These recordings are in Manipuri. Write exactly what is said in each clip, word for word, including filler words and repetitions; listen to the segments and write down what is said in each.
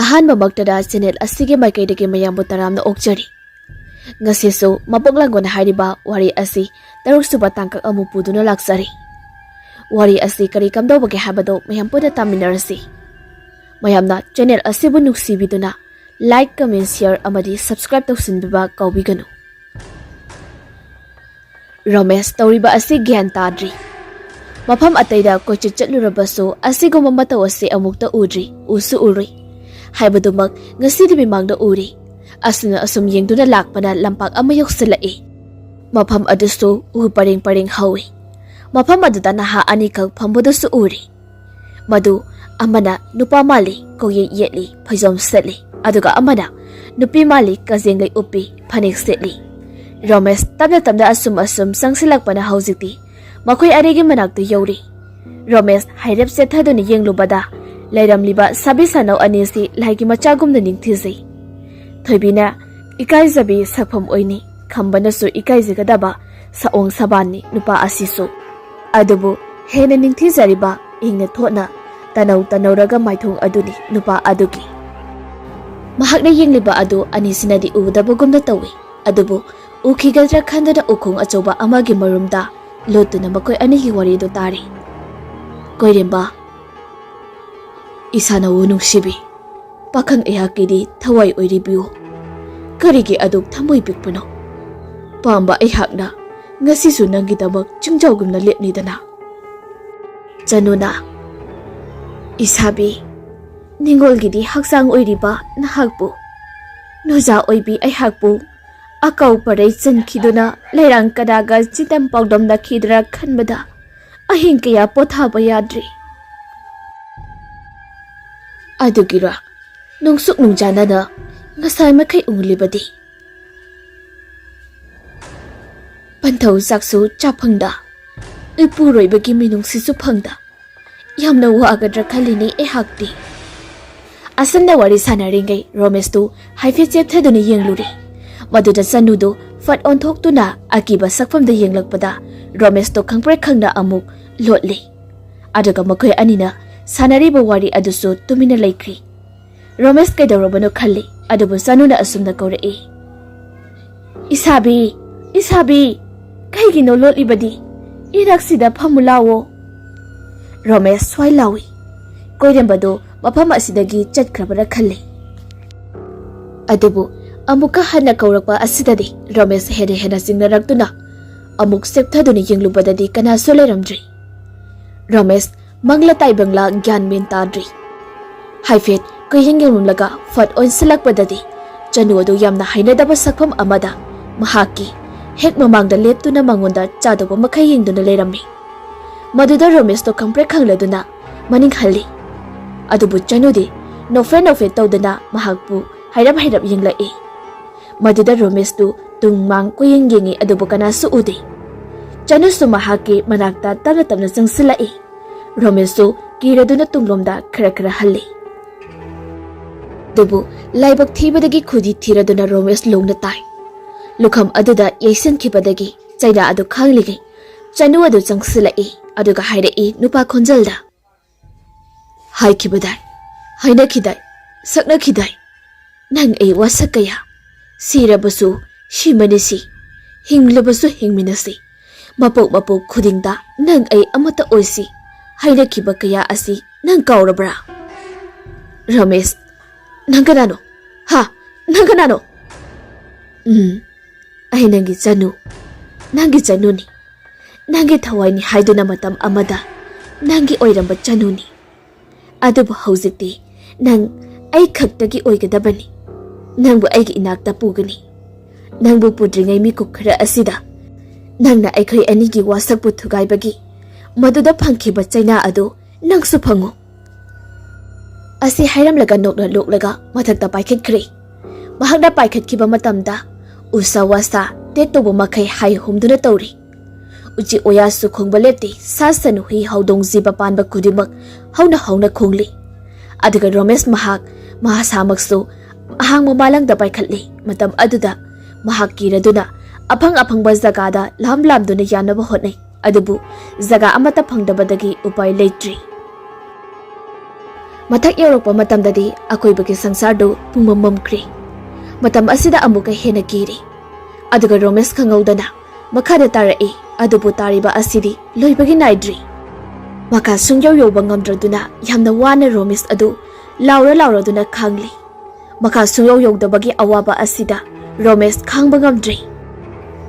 ꯑꯍꯥꯟꯕꯃꯛꯇꯗ ꯆꯦꯅꯦꯜ ꯑꯁꯤꯒꯤ ꯃꯥꯏꯀꯩꯗꯒꯤ ꯃꯌꯥꯝꯕꯨ ꯇꯔꯥꯝꯅ ꯑꯣꯛꯆꯔꯤ꯫ ꯉꯁꯤꯁꯨ ꯃꯕꯣꯛ ꯂꯥꯡꯒꯣꯜꯅ ꯍꯥꯏꯔꯤꯕ ꯋꯥꯔꯤ ꯑꯁꯤ ꯇꯔꯨꯛ ꯁꯨꯕ ꯇꯥꯡꯀꯛ ꯑꯃꯨꯛ ꯄꯨꯗꯨꯅ ꯂꯥꯛꯆꯔꯤ꯫ ꯋꯥꯔꯤ ꯑꯁꯤ ꯀꯔꯤ ꯀꯝꯗꯧꯕꯒꯦ ꯍꯥꯏꯕꯗꯨ ꯃꯌꯥꯝ ꯄꯨꯟꯅ ꯇꯥꯃꯤꯟꯅꯔꯁꯤ꯫ ꯃꯌꯥꯝꯅ ꯆꯦꯅꯦꯜ ꯑꯁꯤꯕꯨ ꯅꯨꯡꯁꯤꯕꯤꯗꯨꯅ like, comment, share ꯑꯃꯗꯤ subscribe ꯇꯧꯁꯤꯟꯕꯤꯕ ꯀꯥꯎꯕꯤꯒꯅꯨ꯫ ꯔꯣꯃꯦꯁ ꯇꯧꯔꯤꯕ ꯑꯁꯤ ꯒ꯭ꯌꯥꯟ ꯇꯥꯗ꯭ꯔꯤ꯫ ꯃꯐꯝ ꯑꯇꯩꯗ ꯀꯣꯏꯆꯠ ꯆꯠꯂꯨꯔꯕꯁꯨ ꯑꯁꯤꯒꯨꯝꯕ ꯃꯇꯧ ꯑꯁꯤ ꯑꯃꯨꯛꯇ ꯎꯗ꯭ꯔꯤ, ꯎꯁꯨ ꯎꯔꯨꯏ꯫ ꯍꯥꯏꯕꯗꯨꯃꯛ ꯉꯁꯤꯗꯤ ꯃꯤꯃꯥꯡꯗ ꯎꯔꯤ꯫ ꯑꯁꯨꯝꯅ ꯑꯁꯨꯝ ꯌꯦꯡꯗꯨꯅ ꯂꯥꯛꯄꯅ ꯂꯝꯄꯥꯛ ꯑꯃ ꯌꯧꯁꯤꯜꯂꯛꯏ꯫ ꯃꯐꯝ ꯑꯗꯨꯁꯨ ꯎ ꯄꯔꯦꯡ ꯄꯔꯦꯡ ꯍꯧꯏ꯫ ꯃꯐꯝ ꯑꯗꯨꯗ ꯅꯍꯥ ꯑꯅꯤꯈꯛ ꯐꯝꯕꯗꯨꯁꯨ ꯎꯔꯤ꯫ ꯃꯗꯨ ꯑꯃꯅ ꯅꯨꯄꯥ ꯃꯥꯜꯂꯤ, ꯀꯣꯛꯌꯦꯠ ꯌꯦꯠꯂꯤ, ꯐꯩꯖꯣꯝ ꯁꯦꯠꯂꯤ, ꯑꯗꯨꯒ ꯑꯃꯅ ꯅꯨꯄꯤ ꯃꯥꯜꯂꯤ, ꯀꯖꯦꯡꯂꯩ ꯎꯞꯄꯤ, ꯐꯅꯦꯛ ꯁꯦꯠꯂꯤ꯫ ꯔꯣꯃꯦꯁ ꯇꯞꯅ ꯇꯞꯅ ꯑꯁꯨꯝ ꯑꯁꯨꯝ ꯆꯪꯁꯤꯜꯂꯛꯄꯅ ꯍꯧꯖꯤꯛꯇꯤ ꯃꯈꯣꯏ ꯑꯅꯤꯒꯤ ꯃꯅꯥꯛꯇ ꯌꯧꯔꯤ꯫ ꯔꯣꯃꯦꯁ ꯍꯥꯏꯔꯞ ꯆꯦꯠꯊꯗꯨꯅ ꯌꯦꯡꯂꯨꯕꯗ ꯂꯩꯔꯝꯂꯤꯕ ꯁꯥꯕꯤ ꯁꯥꯅꯧ ꯑꯅꯤꯁꯤ ꯂꯥꯏꯒꯤ ꯃꯆꯥꯒꯨꯝꯅ ꯅꯤꯡꯊꯤꯖꯩ꯫ ꯊꯣꯏꯕꯤꯅ ꯏꯀꯥꯏꯖꯕꯤ ꯁꯛꯐꯝ ꯑꯣꯏꯅꯤ, ꯈꯝꯕꯅꯁꯨ ꯏꯀꯥꯏꯖꯒꯗꯕ ꯁꯑꯣꯡ ꯁꯕꯥꯟꯅꯤ ꯅꯨꯄꯥ ꯑꯁꯤꯁꯨ꯫ ꯑꯗꯨꯕꯨ ꯍꯦꯟꯅ ꯅꯤꯡꯊꯤꯖꯔꯤꯕ, ꯏꯪꯅ ꯊꯣꯠꯅ ꯇꯅꯧ ꯇꯅꯧꯔꯒ ꯃꯥꯏꯊꯣꯡ ꯑꯗꯨꯅꯤ ꯅꯨꯄꯥ ꯑꯗꯨꯒꯤ꯫ ꯃꯍꯥꯛꯅ ꯌꯦꯡꯂꯤꯕ ꯑꯗꯨ ꯑꯅꯤꯁꯤꯅꯗꯤ ꯎꯒꯗꯕꯒꯨꯝꯅ ꯇꯧꯏ, ꯑꯗꯨꯕꯨ ꯎꯈꯤꯒꯗ꯭ꯔꯥ ꯈꯟꯗꯨꯅ ꯎꯈꯣꯡ ꯑꯆꯧꯕ ꯑꯃꯒꯤ ꯃꯔꯨꯝꯗ ꯂꯣꯠꯇꯨꯅ ꯃꯈꯣꯏ ꯑꯅꯤꯒꯤ ꯋꯥꯔꯤꯗꯨ ꯇꯥꯔꯤ꯫ ꯀꯣꯏꯔꯦꯝꯕ, ꯏꯁꯥꯅ ꯎ ꯅꯨꯡꯁꯤꯕꯤ, ꯄꯥꯈꯪ ꯑꯩꯍꯥꯛꯀꯤꯗꯤ ꯊꯋꯥꯏ ꯑꯣꯏꯔꯤꯕꯤꯌꯨ꯫ ꯀꯔꯤꯒꯤ ꯑꯗꯨꯛ ꯊꯃꯣꯏ ꯄꯤꯛꯄꯅꯣ? ꯄꯥꯝꯕ ꯑꯩꯍꯥꯛꯅ ꯉꯁꯤꯁꯨ ꯅꯪꯒꯤꯗꯃꯛ ꯆꯤꯡꯖꯥꯎꯒꯨꯝꯅ ꯂꯦꯞꯂꯤꯗꯅ꯫ ꯆꯅꯨꯅ, ꯏꯁꯥꯕꯤ, ꯅꯤꯡꯉꯣꯜꯒꯤꯗꯤ ꯍꯛꯆꯥꯡ ꯑꯣꯏꯔꯤꯕ ꯅꯍꯥꯛꯄꯨ, ꯅꯨꯖꯥ ꯑꯣꯏꯕꯤ ꯑꯩꯍꯥꯛꯄꯨ ꯑꯀꯥꯎ ꯄꯔꯩ ꯆꯟꯈꯤꯗꯨꯅ ꯂꯩꯔꯥꯡ ꯀꯗꯥꯒ ꯆꯤꯇꯝ ꯄꯥꯎꯗꯝꯅꯈꯤꯗ꯭ꯔꯥ ꯈꯟꯕꯗ ꯑꯍꯤꯡ ꯀꯌꯥ ꯄꯣꯊꯥꯕ ꯌꯥꯗ꯭ꯔꯤ꯫ ꯑꯗꯨꯒꯤꯔ ꯅꯨꯡꯁꯨꯛ ꯅꯨꯡꯖꯥꯅꯅ ꯉꯁꯥꯏ ꯃꯈꯩ ꯎꯡꯂꯤꯕꯗꯤ? ꯄꯟꯊꯧ ꯆꯥꯛꯁꯨ ꯆꯥꯐꯪꯗ, ꯏꯄꯨꯔꯣꯏꯕꯒꯤ ꯃꯤꯅꯨꯡꯁꯤꯁꯨ ꯐꯪꯗ, ꯌꯥꯝꯅ ꯋꯥꯒꯗ꯭ꯔꯥ ꯈꯜꯂꯤꯅꯦ ꯑꯩꯍꯥꯛꯇꯤ꯫ ꯑꯁꯨꯝꯅ ꯋꯥꯔꯤ ꯁꯥꯟꯅꯔꯤꯉꯩ ꯔꯣꯃꯦꯁꯇꯨ ꯍꯥꯏꯐꯦꯠ ꯆꯦꯞꯊꯗꯨꯅ ꯌꯦꯡꯂꯨꯔꯦ꯫ ꯃꯗꯨꯗ ꯆꯅꯨꯗꯨ ꯐꯠ ꯑꯣꯟꯊꯣꯛꯇꯨꯅ ꯑꯀꯤꯕ ꯁꯛꯐꯝꯗ ꯌꯦꯡꯂꯛꯄꯗ ꯔꯣꯃꯦꯁꯇꯨ ꯈꯪꯄ꯭ꯔꯦꯛ ꯈꯪꯅ ꯑꯃꯨꯛ ꯂꯣꯠꯂꯦ꯫ ꯑꯗꯨꯒ ꯃꯈꯣꯏ ꯑꯅꯤꯅ ꯁꯥꯟꯅꯔꯤꯕ ꯋꯥꯔꯤ ꯑꯗꯨꯁꯨ ꯇꯨꯃꯤꯟꯅ ꯂꯩꯈ꯭ꯔꯤ꯫ ꯔꯣꯃꯦꯁ ꯀꯩꯗꯧꯔꯕꯅꯣ ꯈꯜꯂꯤ, ꯑꯗꯨꯕꯨ ꯆꯅꯨꯅ ꯑꯁꯨꯝꯅ ꯀꯧꯔꯛꯏ, "ꯏꯁꯥꯕꯤ, ꯏꯁꯥꯕꯤ, ꯀꯩꯒꯤꯅꯣ ꯂꯣꯠꯂꯤꯕꯗꯤ? ꯏꯔꯛꯁꯤꯗ ꯐꯝꯃꯨ ꯂꯥꯎꯑꯣ꯫" ꯔꯣꯃꯦꯁ ꯁ꯭ꯋꯥꯏ ꯂꯥꯎꯏ꯫ ꯀꯣꯏꯔꯦꯝꯕꯗꯨ ꯃꯐꯝ ꯑꯁꯤꯗꯒꯤ ꯆꯠꯈ꯭ꯔꯕꯔꯥ ꯈꯜꯂꯤ꯫ ꯑꯗꯨꯕꯨ ꯑꯃꯨꯛꯀ ꯍꯟꯅ ꯀꯧꯔꯛꯄ ꯑꯁꯤꯗꯗꯤ ꯔꯣꯃꯦꯁ ꯍꯦꯟꯅ ꯍꯦꯟꯅ ꯆꯤꯡꯅꯔꯛꯇꯨꯅ ꯑꯃꯨꯛ ꯆꯦꯞꯊꯗꯨꯅ ꯌꯦꯡꯂꯨꯕꯗꯗꯤ ꯀꯅꯥꯁꯨ ꯂꯩꯔꯝꯗ꯭ꯔꯤ꯫ ꯔꯣꯃꯦꯁ ꯃꯪꯂ ꯇꯥꯏꯕꯪꯂ ꯒ꯭ꯌꯥꯟ ꯃꯦꯟ ꯇꯥꯗ꯭ꯔꯤ꯫ ꯍꯥꯏꯐꯦꯠ ꯀꯨꯏꯍꯤꯡ ꯌꯦꯡꯂꯝꯂꯒ ꯐꯠ ꯑꯣꯟꯁꯤꯜꯂꯛꯄꯗꯗꯤ ꯆꯅꯨ ꯑꯗꯨ ꯌꯥꯝꯅ ꯍꯩꯅꯗꯕ ꯁꯛꯐꯝ ꯑꯃꯗ ꯃꯍꯥꯛꯀꯤ ꯍꯦꯛ ꯃꯃꯥꯡꯗ ꯂꯦꯞꯇꯨꯅ ꯃꯉꯣꯟꯗ ꯆꯥꯗꯧꯕ ꯃꯈꯩ ꯌꯦꯡꯗꯨꯅ ꯂꯩꯔꯝꯃꯤ꯫ ꯃꯗꯨꯗ ꯔꯣꯃꯦꯁꯇꯣ ꯈꯪꯄ꯭ꯔꯦꯛ ꯈꯪꯂꯗꯨꯅ ꯃꯅꯤꯡ ꯍꯜꯂꯤ꯫ ꯑꯗꯨꯕꯨ ꯆꯅꯨꯗꯤ ꯅꯣꯛꯐꯦꯠ ꯅꯣꯛꯐꯦꯠ ꯇꯧꯗꯨꯅ ꯃꯍꯥꯛꯄꯨ ꯍꯥꯏꯔꯞ ꯍꯥꯏꯔꯞ ꯌꯦꯡꯂꯛꯏ꯫ ꯃꯗꯨꯗ ꯔꯣꯃꯦꯁꯇꯨ ꯇꯨꯡ ꯃꯥꯡ ꯀꯨꯌꯦꯡ ꯌꯦꯡꯉꯤ, ꯑꯗꯨꯕꯨ ꯀꯅꯥꯁꯨ ꯎꯗꯦ꯫ ꯆꯅꯨꯁꯨ ꯃꯍꯥꯛꯀꯤ ꯃꯅꯥꯛꯇ ꯇꯞꯅ ꯇꯞꯅ ꯆꯪꯁꯤꯜꯂꯛꯏ꯫ ꯔꯣꯃꯦꯁꯁꯨ ꯀꯤꯔꯗꯨꯅ ꯇꯨꯡꯂꯣꯝꯗ ꯈꯔ ꯈꯔ ꯍꯜꯂꯤ꯫ ꯑꯗꯨꯕꯨ ꯂꯥꯏꯕꯛ ꯊꯤꯕꯗꯒꯤ ꯈꯨꯗꯤ ꯊꯤꯔꯗꯨꯅ ꯔꯣꯃꯦꯁ ꯂꯣꯡꯅ ꯇꯥꯏ꯫ ꯂꯨꯈꯝ ꯑꯗꯨꯗ ꯌꯩꯁꯤꯟꯈꯤꯕꯗꯒꯤ ꯆꯩꯅꯥ ꯑꯗꯨ ꯈꯥꯡꯂꯤꯉꯩ ꯆꯅꯨ ꯑꯗꯨ ꯆꯪꯁꯤꯜꯂꯛꯏ, ꯑꯗꯨꯒ ꯍꯥꯏꯔꯛꯏ ꯅꯨꯄꯥ ꯈꯣꯟꯖꯦꯜꯗ, "ꯍꯥꯏꯈꯤꯕꯗꯥꯏ, ꯍꯥꯏꯅꯈꯤꯗꯥꯏ, ꯁꯛꯅꯈꯤꯗꯥꯏ, ꯅꯪ ꯑꯩ ꯋꯥꯁꯛ ꯀꯌꯥ, ꯁꯤꯔꯕꯁꯨ ꯁꯤꯃꯤꯟꯅꯁꯤ, ꯍꯤꯡꯂꯕꯁꯨ ꯍꯤꯡꯃꯤꯟꯅꯁꯤ, ꯃꯄꯣꯛ ꯃꯄꯣꯛ ꯈꯨꯗꯤꯡꯗ ꯅꯪ ꯑꯩ ꯑꯃꯠꯇ ꯑꯣꯏꯁꯤ ꯍꯥꯏꯅꯈꯤꯕ ꯀꯌꯥ ꯑꯁꯤ ꯅꯪ ꯀꯥꯎꯔꯕ꯭ꯔꯥ?" "ꯔꯣꯃꯦꯁ, ꯅꯪ ꯀꯅꯥꯅꯣ? ꯍꯥ? ꯅꯪ ꯀꯅꯥꯅꯣ?" "ꯎꯝ, ꯑꯩ ꯅꯪꯒꯤ ꯆꯅꯨ, ꯅꯪꯒꯤ ꯆꯅꯨꯅꯤ꯫ ꯅꯪꯒꯤ ꯊꯋꯥꯏꯅꯤ ꯍꯥꯏꯗꯨꯅ ꯃꯇꯝ ꯑꯃꯗ ꯅꯪꯒꯤ ꯑꯣꯏꯔꯝꯕ ꯆꯅꯨꯅꯤ꯫ ꯑꯗꯨꯕꯨ ꯍꯧꯖꯤꯛꯇꯤ ꯅꯪ ꯑꯩ ꯈꯛꯇꯒꯤ ꯑꯣꯏꯒꯗꯕꯅꯤ꯫ ꯅꯪꯕꯨ ꯑꯩꯒꯤ ꯏꯅꯥꯛꯇ ꯄꯨꯒꯅꯤ꯫ ꯅꯪꯕꯨ ꯄꯨꯗ꯭ꯔꯤꯉꯩ ꯃꯤꯀꯨꯞ ꯈꯔ ꯑꯁꯤꯗ ꯅꯪꯅ ꯑꯩꯈꯣꯏ ꯑꯅꯤꯒꯤ ꯋꯥꯁꯛꯄꯨ ꯊꯨꯒꯥꯏꯕꯒꯤ ꯃꯗꯨꯗ ꯐꯪꯈꯤꯕ ꯆꯩꯅꯥ ꯑꯗꯨ ꯅꯪꯁꯨ ꯐꯪꯉꯨ꯫" ꯑꯁꯤ ꯍꯥꯏꯔꯝꯂꯒ ꯅꯣꯛꯅ ꯅꯣꯛꯂꯒ ꯃꯊꯛꯇ ꯄꯥꯏꯈꯠꯈ꯭ꯔꯦ꯫ ꯃꯍꯥꯛꯅ ꯄꯥꯏꯈꯠꯈꯤꯕ ꯃꯇꯝꯗ ꯎꯁꯥ ꯋꯥꯁꯥ ꯇꯦꯛ ꯇꯧꯕ ꯃꯈꯩ ꯍꯥꯏ ꯍꯨꯝꯗꯨꯅ ꯇꯧꯔꯤ꯫ ꯎꯆꯦꯛ ꯑꯣꯌꯥꯁꯨ ꯈꯣꯡꯕ ꯂꯦꯞꯇꯦ, ꯁꯥ ꯁꯟ ꯍꯨꯏ ꯍꯧꯗꯣꯡ ꯖꯤꯕ ꯄꯥꯟꯕ ꯈꯨꯗꯤꯡꯃꯛ ꯍꯧꯅ ꯍꯧꯅ ꯈꯣꯡꯂꯤ꯫ ꯑꯗꯨꯒ ꯔꯣꯃꯦꯁ ꯃꯍꯥꯛ ꯃꯁꯥꯃꯛꯁꯨ ꯑꯍꯥꯡꯕ ꯃꯥꯂꯪꯗ ꯄꯥꯏꯈꯠꯂꯤ꯫ ꯃꯇꯝ ꯑꯗꯨꯗ ꯃꯍꯥꯛ ꯀꯤꯔꯗꯨꯅ ꯑꯐꯪ ꯑꯐꯪꯕ ꯖꯒꯥꯗ ꯂꯥꯝ ꯂꯥꯝꯗꯨꯅ ꯌꯥꯅꯕ ꯍꯣꯠꯅꯩ꯫ ꯑꯗꯨꯕꯨ ꯖꯒꯥ ꯑꯃꯠꯇ ꯐꯪꯗꯕꯗꯒꯤ ꯎꯄꯥꯏ ꯂꯩꯇ꯭ꯔꯤ꯫ ꯃꯊꯛ ꯌꯧꯔꯛꯄ ꯃꯇꯝꯗꯗꯤ ꯑꯀꯣꯏꯕꯒꯤ ꯁꯪꯁꯥꯔꯗꯨ ꯄꯨꯡꯃꯝ ꯃꯝꯈ꯭ꯔꯦ꯫ ꯃꯇꯝ ꯑꯁꯤꯗ ꯑꯃꯨꯛꯀ ꯍꯦꯟꯅ ꯀꯤꯔꯦ꯫ ꯑꯗꯨꯒ ꯔꯣꯃꯦꯁ ꯈꯪꯍꯧꯗꯅ ꯃꯈꯥꯗ ꯇꯥꯔꯛꯏ꯫ ꯑꯗꯨꯕꯨ ꯇꯥꯔꯤꯕ ꯑꯁꯤꯗꯤ ꯂꯣꯏꯕꯒꯤ ꯅꯥꯏꯗ꯭ꯔꯤ꯫ ꯃꯈꯥ ꯁꯨꯡꯌꯧ ꯌꯧꯕ ꯉꯝꯗ꯭ꯔꯗꯨꯅ ꯌꯥꯝꯅ ꯋꯥꯅ ꯔꯣꯃꯦꯁ ꯑꯗꯨ ꯂꯥꯎꯔ ꯂꯥꯎꯔꯗꯨꯅ ꯈꯥꯡꯂꯤ꯫ ꯃꯈꯥ ꯁꯨꯡꯌꯧ ꯌꯧꯗꯕꯒꯤ ꯑꯋꯥꯕ ꯑꯁꯤꯗ ꯔꯣꯃꯦꯁ ꯈꯥꯡꯕ ꯉꯝꯗ꯭ꯔꯦ꯫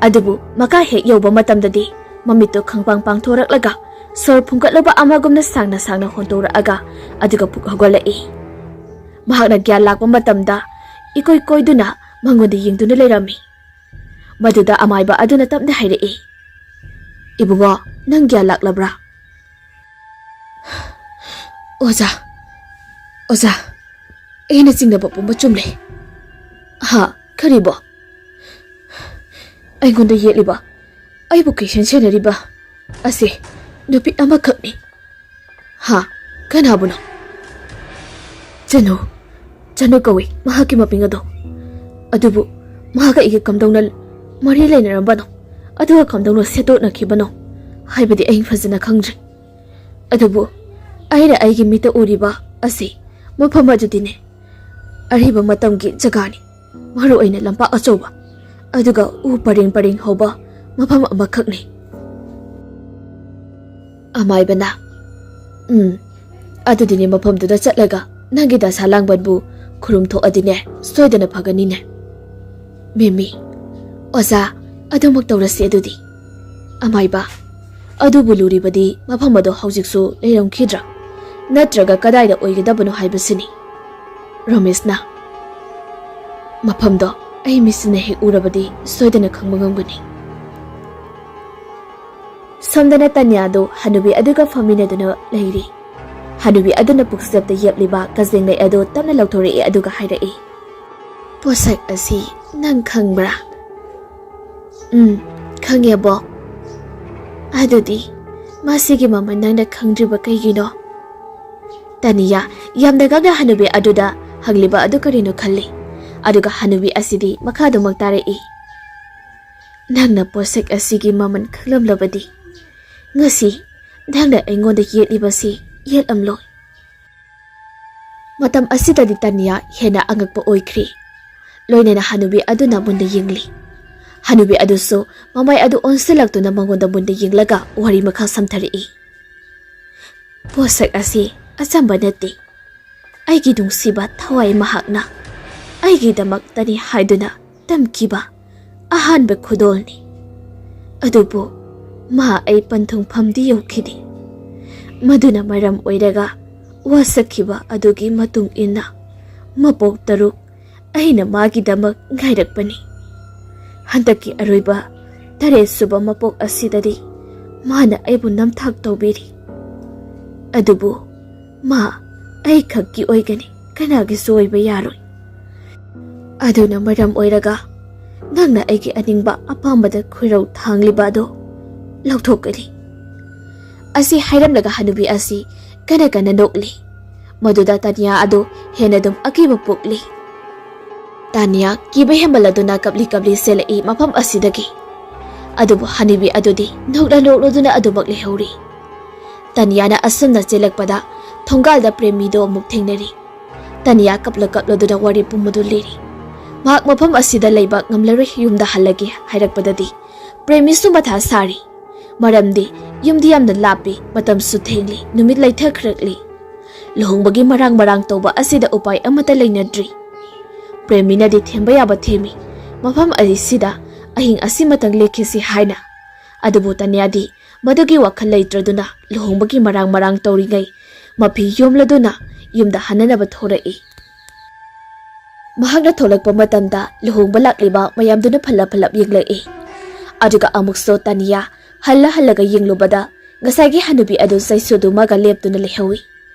ꯑꯗꯨꯕꯨ ꯃꯈꯥ ꯍꯦꯛ ꯌꯧꯕ ꯃꯇꯝꯗꯗꯤ ꯃꯃꯤꯠꯇꯨ ꯈꯪꯄꯥꯡ ꯄꯥꯡꯊꯣꯔꯛꯂꯒ ꯁꯣꯔ ꯐꯨꯡꯒꯠꯂꯨꯕ ꯑꯃꯒꯨꯝꯅ ꯁꯥꯡꯅ ꯁꯥꯡꯅ ꯍꯣꯟꯗꯣꯔꯛꯑꯒ ꯑꯗꯨꯒ ꯄꯨꯛ ꯍꯧꯒꯠꯂꯛꯏ꯫ ꯃꯍꯥꯛꯅ ꯒ꯭ꯌꯥꯟ ꯂꯥꯛꯄ ꯃꯇꯝꯗ ꯏꯀꯣꯏ ꯀꯣꯏꯗꯨꯅ ꯃꯉꯣꯟꯗ ꯌꯦꯡꯗꯨꯅ ꯂꯩꯔꯝꯃꯤ꯫ ꯃꯗꯨꯗ ꯑꯃꯥꯏꯕ ꯑꯗꯨꯅ ꯇꯞꯅ ꯍꯥꯏꯔꯛꯏ, "ꯏꯕꯨꯡꯉꯣ, ꯅꯪ ꯒ꯭ꯌꯥꯟ ꯂꯥꯛꯂꯕ꯭ꯔꯥ?" "ꯑꯣꯖꯥ, ꯑꯣꯖꯥ, ꯑꯩꯅ ꯆꯤꯡꯅꯕ ꯄꯨꯝꯕ ꯆꯨꯝꯂꯦ꯫" "ꯍꯥ? ꯀꯔꯤꯕꯣ?" "ꯑꯩꯉꯣꯟꯗ ꯌꯦꯠꯂꯤꯕ, ꯑꯩꯕꯨ ꯀꯩꯁꯟ ꯁꯦꯟꯅꯔꯤꯕ ꯑꯁꯤ ꯅꯨꯄꯤ ꯑꯃꯈꯛꯅꯤ꯫" "ꯍꯥ? ꯀꯅꯥꯕꯨꯅꯣ?" "ꯆꯅꯨ, ꯆꯅꯨ ꯀꯧꯏ ꯃꯍꯥꯛꯀꯤ ꯃꯃꯤꯡ ꯑꯗꯣ꯫ ꯑꯗꯨꯕꯨ ꯃꯍꯥꯛꯀ ꯑꯩꯒ ꯀꯝꯗꯧꯅ ꯃꯔꯤ ꯂꯩꯅꯔꯝꯕꯅꯣ? ꯑꯗꯨꯒ ꯀꯝꯗꯧꯅ ꯁꯦꯠꯇꯣꯛꯅꯈꯤꯕꯅꯣ ꯍꯥꯏꯕꯗꯤ ꯑꯩ ꯐꯖꯅ ꯈꯪꯗ꯭ꯔꯦ꯫ ꯑꯗꯨꯕꯨ ꯑꯩꯅ ꯑꯩꯒꯤ ꯃꯤꯠꯇ ꯎꯔꯤꯕ ꯑꯁꯤ ꯃꯐꯝ ꯑꯗꯨꯗꯤꯅꯦ, ꯑꯔꯤꯕ ꯃꯇꯝꯒꯤ ꯖꯒꯥꯅꯤ꯫ ꯃꯔꯨ ꯑꯣꯏꯅ ꯂꯝꯄꯥꯛ ꯑꯆꯧꯕ, ꯑꯗꯨꯒ ꯎ ꯄꯔꯦꯡ ꯄꯔꯦꯡ ꯍꯧꯕ ꯃꯐꯝ ꯑꯃꯈꯛꯅꯤ꯫" ꯑꯃꯥꯏꯕꯅ, "ꯎꯝ, ꯑꯗꯨꯗꯤꯅꯦ, ꯃꯐꯝꯗꯨꯗ ꯆꯠꯂꯒ ꯅꯪꯒꯤ ꯗꯁꯥ ꯂꯥꯡꯕꯟꯕꯨ ꯈꯨꯔꯨꯝ ꯊꯣꯛꯑꯗꯤꯅꯦ, ꯁꯣꯏꯗꯅ ꯐꯒꯅꯤꯅꯦ꯫" "ꯃꯦꯃꯤ, ꯑꯣꯖꯥ, ꯑꯗꯨꯃꯛ ꯇꯧꯔꯁꯤ ꯑꯗꯨꯗꯤ꯫" "ꯑꯃꯥꯏꯕ, ꯑꯗꯨꯕꯨ ꯂꯨꯔꯤꯕꯗꯤ ꯃꯐꯝ ꯑꯗꯣ ꯍꯧꯖꯤꯛꯁꯨ ꯂꯩꯔꯝꯈꯤꯗ꯭ꯔꯥ? ꯅꯠꯇ꯭ꯔꯒ ꯀꯗꯥꯏꯗ ꯑꯣꯏꯒꯗꯕꯅꯣ ꯍꯥꯏꯕꯁꯤꯅꯤ꯫" ꯔꯣꯃꯦꯁꯅ, "ꯃꯐꯝꯗꯣ ꯑꯩ ꯃꯤꯠꯁꯤꯅ ꯍꯦꯛ ꯎꯔꯕꯗꯤ ꯁꯣꯏꯗꯅ ꯈꯪꯕ ꯉꯝꯒꯅꯤ꯫" ꯁꯣꯝꯗꯅ ꯇꯅ꯭ꯌꯥꯗꯨ ꯍꯅꯨꯕꯤ ꯑꯗꯨꯒ ꯐꯝꯃꯤꯟꯅꯗꯨꯅ ꯂꯩꯔꯤ꯫ ꯍꯅꯨꯕꯤ ꯑꯗꯨꯅ ꯄꯨꯛꯁꯦꯞꯇ ꯌꯦꯞꯂꯤꯕ ꯀꯖꯦꯡꯂꯩ ꯑꯗꯨ ꯇꯞꯅ ꯂꯧꯊꯣꯔꯛꯏ ꯑꯗꯨꯒ ꯍꯥꯏꯔꯛꯏ, "ꯄꯣꯠꯁꯛ ꯑꯁꯤ ꯅꯪ ꯈꯪꯕ꯭ꯔꯥ?" "ꯎꯝ, ꯈꯪꯉꯦꯕꯣ꯫" "ꯑꯗꯨꯗꯤ ꯃꯁꯤꯒꯤ ꯃꯃꯜ ꯅꯪꯅ ꯈꯪꯗ꯭ꯔꯤꯕ ꯀꯩꯒꯤꯅꯣ?" ꯇꯅꯤꯌꯥ ꯌꯥꯝꯅ ꯉꯛꯅ ꯍꯅꯨꯕꯤ ꯑꯗꯨꯗ ꯍꯪꯂꯤꯕ ꯑꯗꯨ ꯀꯔꯤꯅꯣ ꯈꯜꯂꯤ꯫ ꯑꯗꯨꯒ ꯍꯅꯨꯕꯤ ꯑꯁꯤꯗꯤ ꯃꯈꯥꯗꯃꯛ ꯇꯥꯔꯛꯏ, "ꯅꯪꯅ ꯄꯣꯠꯁꯛ ꯑꯁꯤꯒꯤ ꯃꯃꯜ ꯈꯪꯂꯝꯂꯕꯗꯤ ꯉꯁꯤ ꯅꯪꯅ ꯑꯩꯉꯣꯟꯗ ꯌꯦꯠꯂꯤꯕꯁꯤ ꯌꯦꯠꯂꯝꯂꯣꯏ꯫" ꯃꯇꯝ ꯑꯁꯤꯗꯗꯤ ꯇꯥꯅꯤꯌꯥ ꯍꯦꯟꯅ ꯑꯉꯛꯄ ꯑꯣꯏꯈ꯭ꯔꯤ꯫ ꯂꯣꯏꯅꯅ ꯍꯅꯨꯕꯤ ꯑꯗꯨꯅ ꯃꯨꯟꯅ ꯌꯦꯡꯂꯤ꯫ ꯍꯅꯨꯕꯤ ꯑꯗꯨꯁꯨ ꯃꯃꯥꯏ ꯑꯗꯨ ꯑꯣꯟꯁꯤꯜꯂꯛꯇꯨꯅ ꯃꯉꯣꯟꯗ ꯃꯨꯟꯅ ꯌꯦꯡꯂꯒ ꯋꯥꯔꯤ ꯃꯈꯥ ꯁꯝꯊꯔꯛꯏ꯫ "ꯄꯣꯠꯁꯛ ꯑꯁꯤ ꯑꯆꯝꯕ ꯅꯠꯇꯦ꯫ ꯑꯩꯒꯤ ꯅꯨꯡꯁꯤꯕ ꯊꯋꯥꯏ ꯃꯍꯥꯛꯅ ꯑꯩꯒꯤꯗꯃꯛꯇꯅꯤ ꯍꯥꯏꯗꯨꯅ ꯇꯝꯈꯤꯕ ꯑꯍꯥꯟꯕ ꯈꯨꯗꯣꯜꯅꯤ꯫ ꯑꯗꯨꯕꯨ ꯃꯥ ꯑꯩ ꯄꯟꯊꯨꯡꯐꯝꯗꯤ ꯌꯧꯈꯤꯗꯦ꯫ ꯃꯗꯨꯅ ꯃꯔꯝ ꯑꯣꯏꯔꯒ ꯋꯥꯁꯛꯈꯤꯕ ꯑꯗꯨꯒꯤ ꯃꯇꯨꯡ ꯏꯟꯅ ꯃꯄꯣꯛ ꯇꯔꯨꯛ ꯑꯩꯅ ꯃꯥꯒꯤꯗꯃꯛ ꯉꯥꯏꯔꯛꯄꯅꯤ꯫ ꯍꯟꯗꯛꯀꯤ ꯑꯔꯣꯏꯕ ꯇꯔꯦꯠ ꯁꯨꯕ ꯃꯄꯣꯛ ꯑꯁꯤꯗꯗꯤ ꯃꯥꯅ ꯑꯩꯕꯨ ꯅꯝꯊꯥꯛ ꯇꯧꯕꯤꯔꯤ꯫ ꯑꯗꯨꯕꯨ ꯃꯥ ꯑꯩ ꯈꯛꯀꯤ ꯑꯣꯏꯒꯅꯤ, ꯀꯅꯥꯒꯤꯁꯨ ꯑꯣꯏꯕ ꯌꯥꯔꯣꯏ꯫ ꯑꯗꯨꯅ ꯃꯔꯝ ꯑꯣꯏꯔꯒ ꯅꯪꯅ ꯑꯩꯒꯤ ꯑꯅꯤꯡꯕ ꯑꯄꯥꯝꯕꯗ ꯈꯨꯔꯧ ꯊꯥꯡꯂꯤꯕ ꯑꯗꯣ ꯂꯧꯊꯣꯛꯀꯅꯤ"꯫ ꯑꯁꯤ ꯍꯥꯏꯔꯝꯂꯒ ꯍꯅꯨꯕꯤ ꯑꯁꯤ ꯀꯟꯅ ꯀꯟꯅ ꯅꯣꯛꯂꯤ꯫ ꯃꯗꯨꯗ ꯇꯥꯅꯤꯌꯥ ꯑꯗꯨ ꯍꯦꯟꯅ ꯑꯗꯨꯝ ꯑꯀꯤꯕ ꯄꯣꯛꯂꯤ꯫ ꯇꯥꯅꯤꯌꯥ ꯀꯤꯕ ꯍꯦꯟꯃꯜꯂꯗꯨꯅ ꯀꯞꯂꯤ ꯀꯞꯂꯤ ꯆꯦꯜꯂꯛꯏ ꯃꯐꯝ ꯑꯁꯤꯗꯒꯤ꯫ ꯑꯗꯨꯕꯨ ꯍꯅꯨꯕꯤ ꯑꯗꯨꯗꯤ ꯅꯣꯛꯂ ꯅꯣꯛꯂꯗꯨꯅ ꯑꯗꯨꯃꯛ ꯂꯩꯍꯧꯔꯤ꯫ ꯇꯥꯅꯤꯌꯥꯅ ꯑꯁꯨꯝꯅ ꯆꯦꯜꯂꯛꯄꯗ ꯊꯣꯡꯒꯥꯜꯗ ꯄ꯭ꯔꯦꯃꯤꯗꯣ ꯑꯃꯨꯛ ꯊꯦꯡꯅꯔꯤ꯫ ꯇꯥꯅꯤꯌꯥ ꯀꯞꯂ ꯀꯞꯂꯗꯨꯅ ꯋꯥꯔꯤ ꯄꯨꯝꯕꯗꯨ ꯂꯤꯔꯤ꯫ ꯃꯍꯥꯛ ꯃꯐꯝ ꯑꯁꯤꯗ ꯂꯩꯕ ꯉꯝꯂꯔꯣꯏ, ꯌꯨꯝꯗ ꯍꯜꯂꯒꯦ ꯍꯥꯏꯔꯛꯄꯗꯗꯤ ꯄ꯭ꯔꯦꯃꯤꯁꯨ ꯃꯊꯥ ꯁꯥꯔꯤ꯫ ꯃꯔꯝꯗꯤ ꯌꯨꯝꯗꯤ ꯌꯥꯝꯅ ꯂꯥꯞꯄꯤ, ꯃꯇꯝꯁꯨ ꯊꯦꯡꯂꯤ, ꯅꯨꯃꯤꯠ ꯂꯩꯊꯈ꯭ꯔꯛꯂꯤ꯫ ꯂꯨꯍꯣꯡꯕꯒꯤ ꯃꯔꯥꯡ ꯃꯔꯥꯡ ꯇꯧꯕ ꯑꯁꯤꯗ ꯎꯄꯥꯏ ꯑꯃꯠꯇ ꯂꯩꯅꯗ꯭ꯔꯤ꯫ ꯄ꯭ꯔꯦꯃꯤꯅꯗꯤ ꯊꯦꯝꯕ ꯌꯥꯕ ꯊꯦꯝꯃꯤ, ꯃꯐꯝ ꯑꯁꯤꯗ ꯑꯍꯤꯡ ꯑꯁꯤꯃꯇꯪ ꯂꯦꯛꯈꯤꯁꯤ ꯍꯥꯏꯅ꯫ ꯑꯗꯨꯕꯨ ꯇꯥꯅꯤꯌꯥꯗꯤ ꯃꯗꯨꯒꯤ ꯋꯥꯈꯜ ꯂꯩꯇ꯭ꯔꯗꯨꯅ ꯂꯨꯍꯣꯡꯕꯒꯤ ꯃꯔꯥꯡ ꯃꯔꯥꯡ ꯇꯧꯔꯤꯉꯩ ꯃꯐꯤ ꯌꯣꯝꯂꯗꯨꯅ ꯌꯨꯝꯗ ꯍꯟꯅꯅꯕ ꯊꯣꯔꯛꯏ꯫ ꯃꯍꯥꯛꯅ ꯊꯣꯛꯂꯛꯄ ꯃꯇꯝꯗ ꯂꯨꯍꯣꯡꯕ ꯂꯥꯛꯂꯤꯕ ꯃꯌꯥꯝꯗꯨꯅ ꯐꯜꯂꯞ ꯐꯜꯂꯞ ꯌꯦꯡꯂꯛꯏ꯫ ꯑꯗꯨꯒ ꯑꯃꯨꯛꯁꯨ ꯇꯥꯅꯤꯌꯥ ꯍꯜꯂ ꯍꯜꯂꯒ ꯌꯦꯡꯂꯨꯕꯗ ꯉꯁꯥꯏꯒꯤ ꯍꯅꯨꯕꯤ ꯑꯗꯨ ꯆꯩꯁꯨꯗꯨꯃꯒ ꯂꯦꯞꯇꯨꯅ ꯂꯩꯍꯧꯏ꯫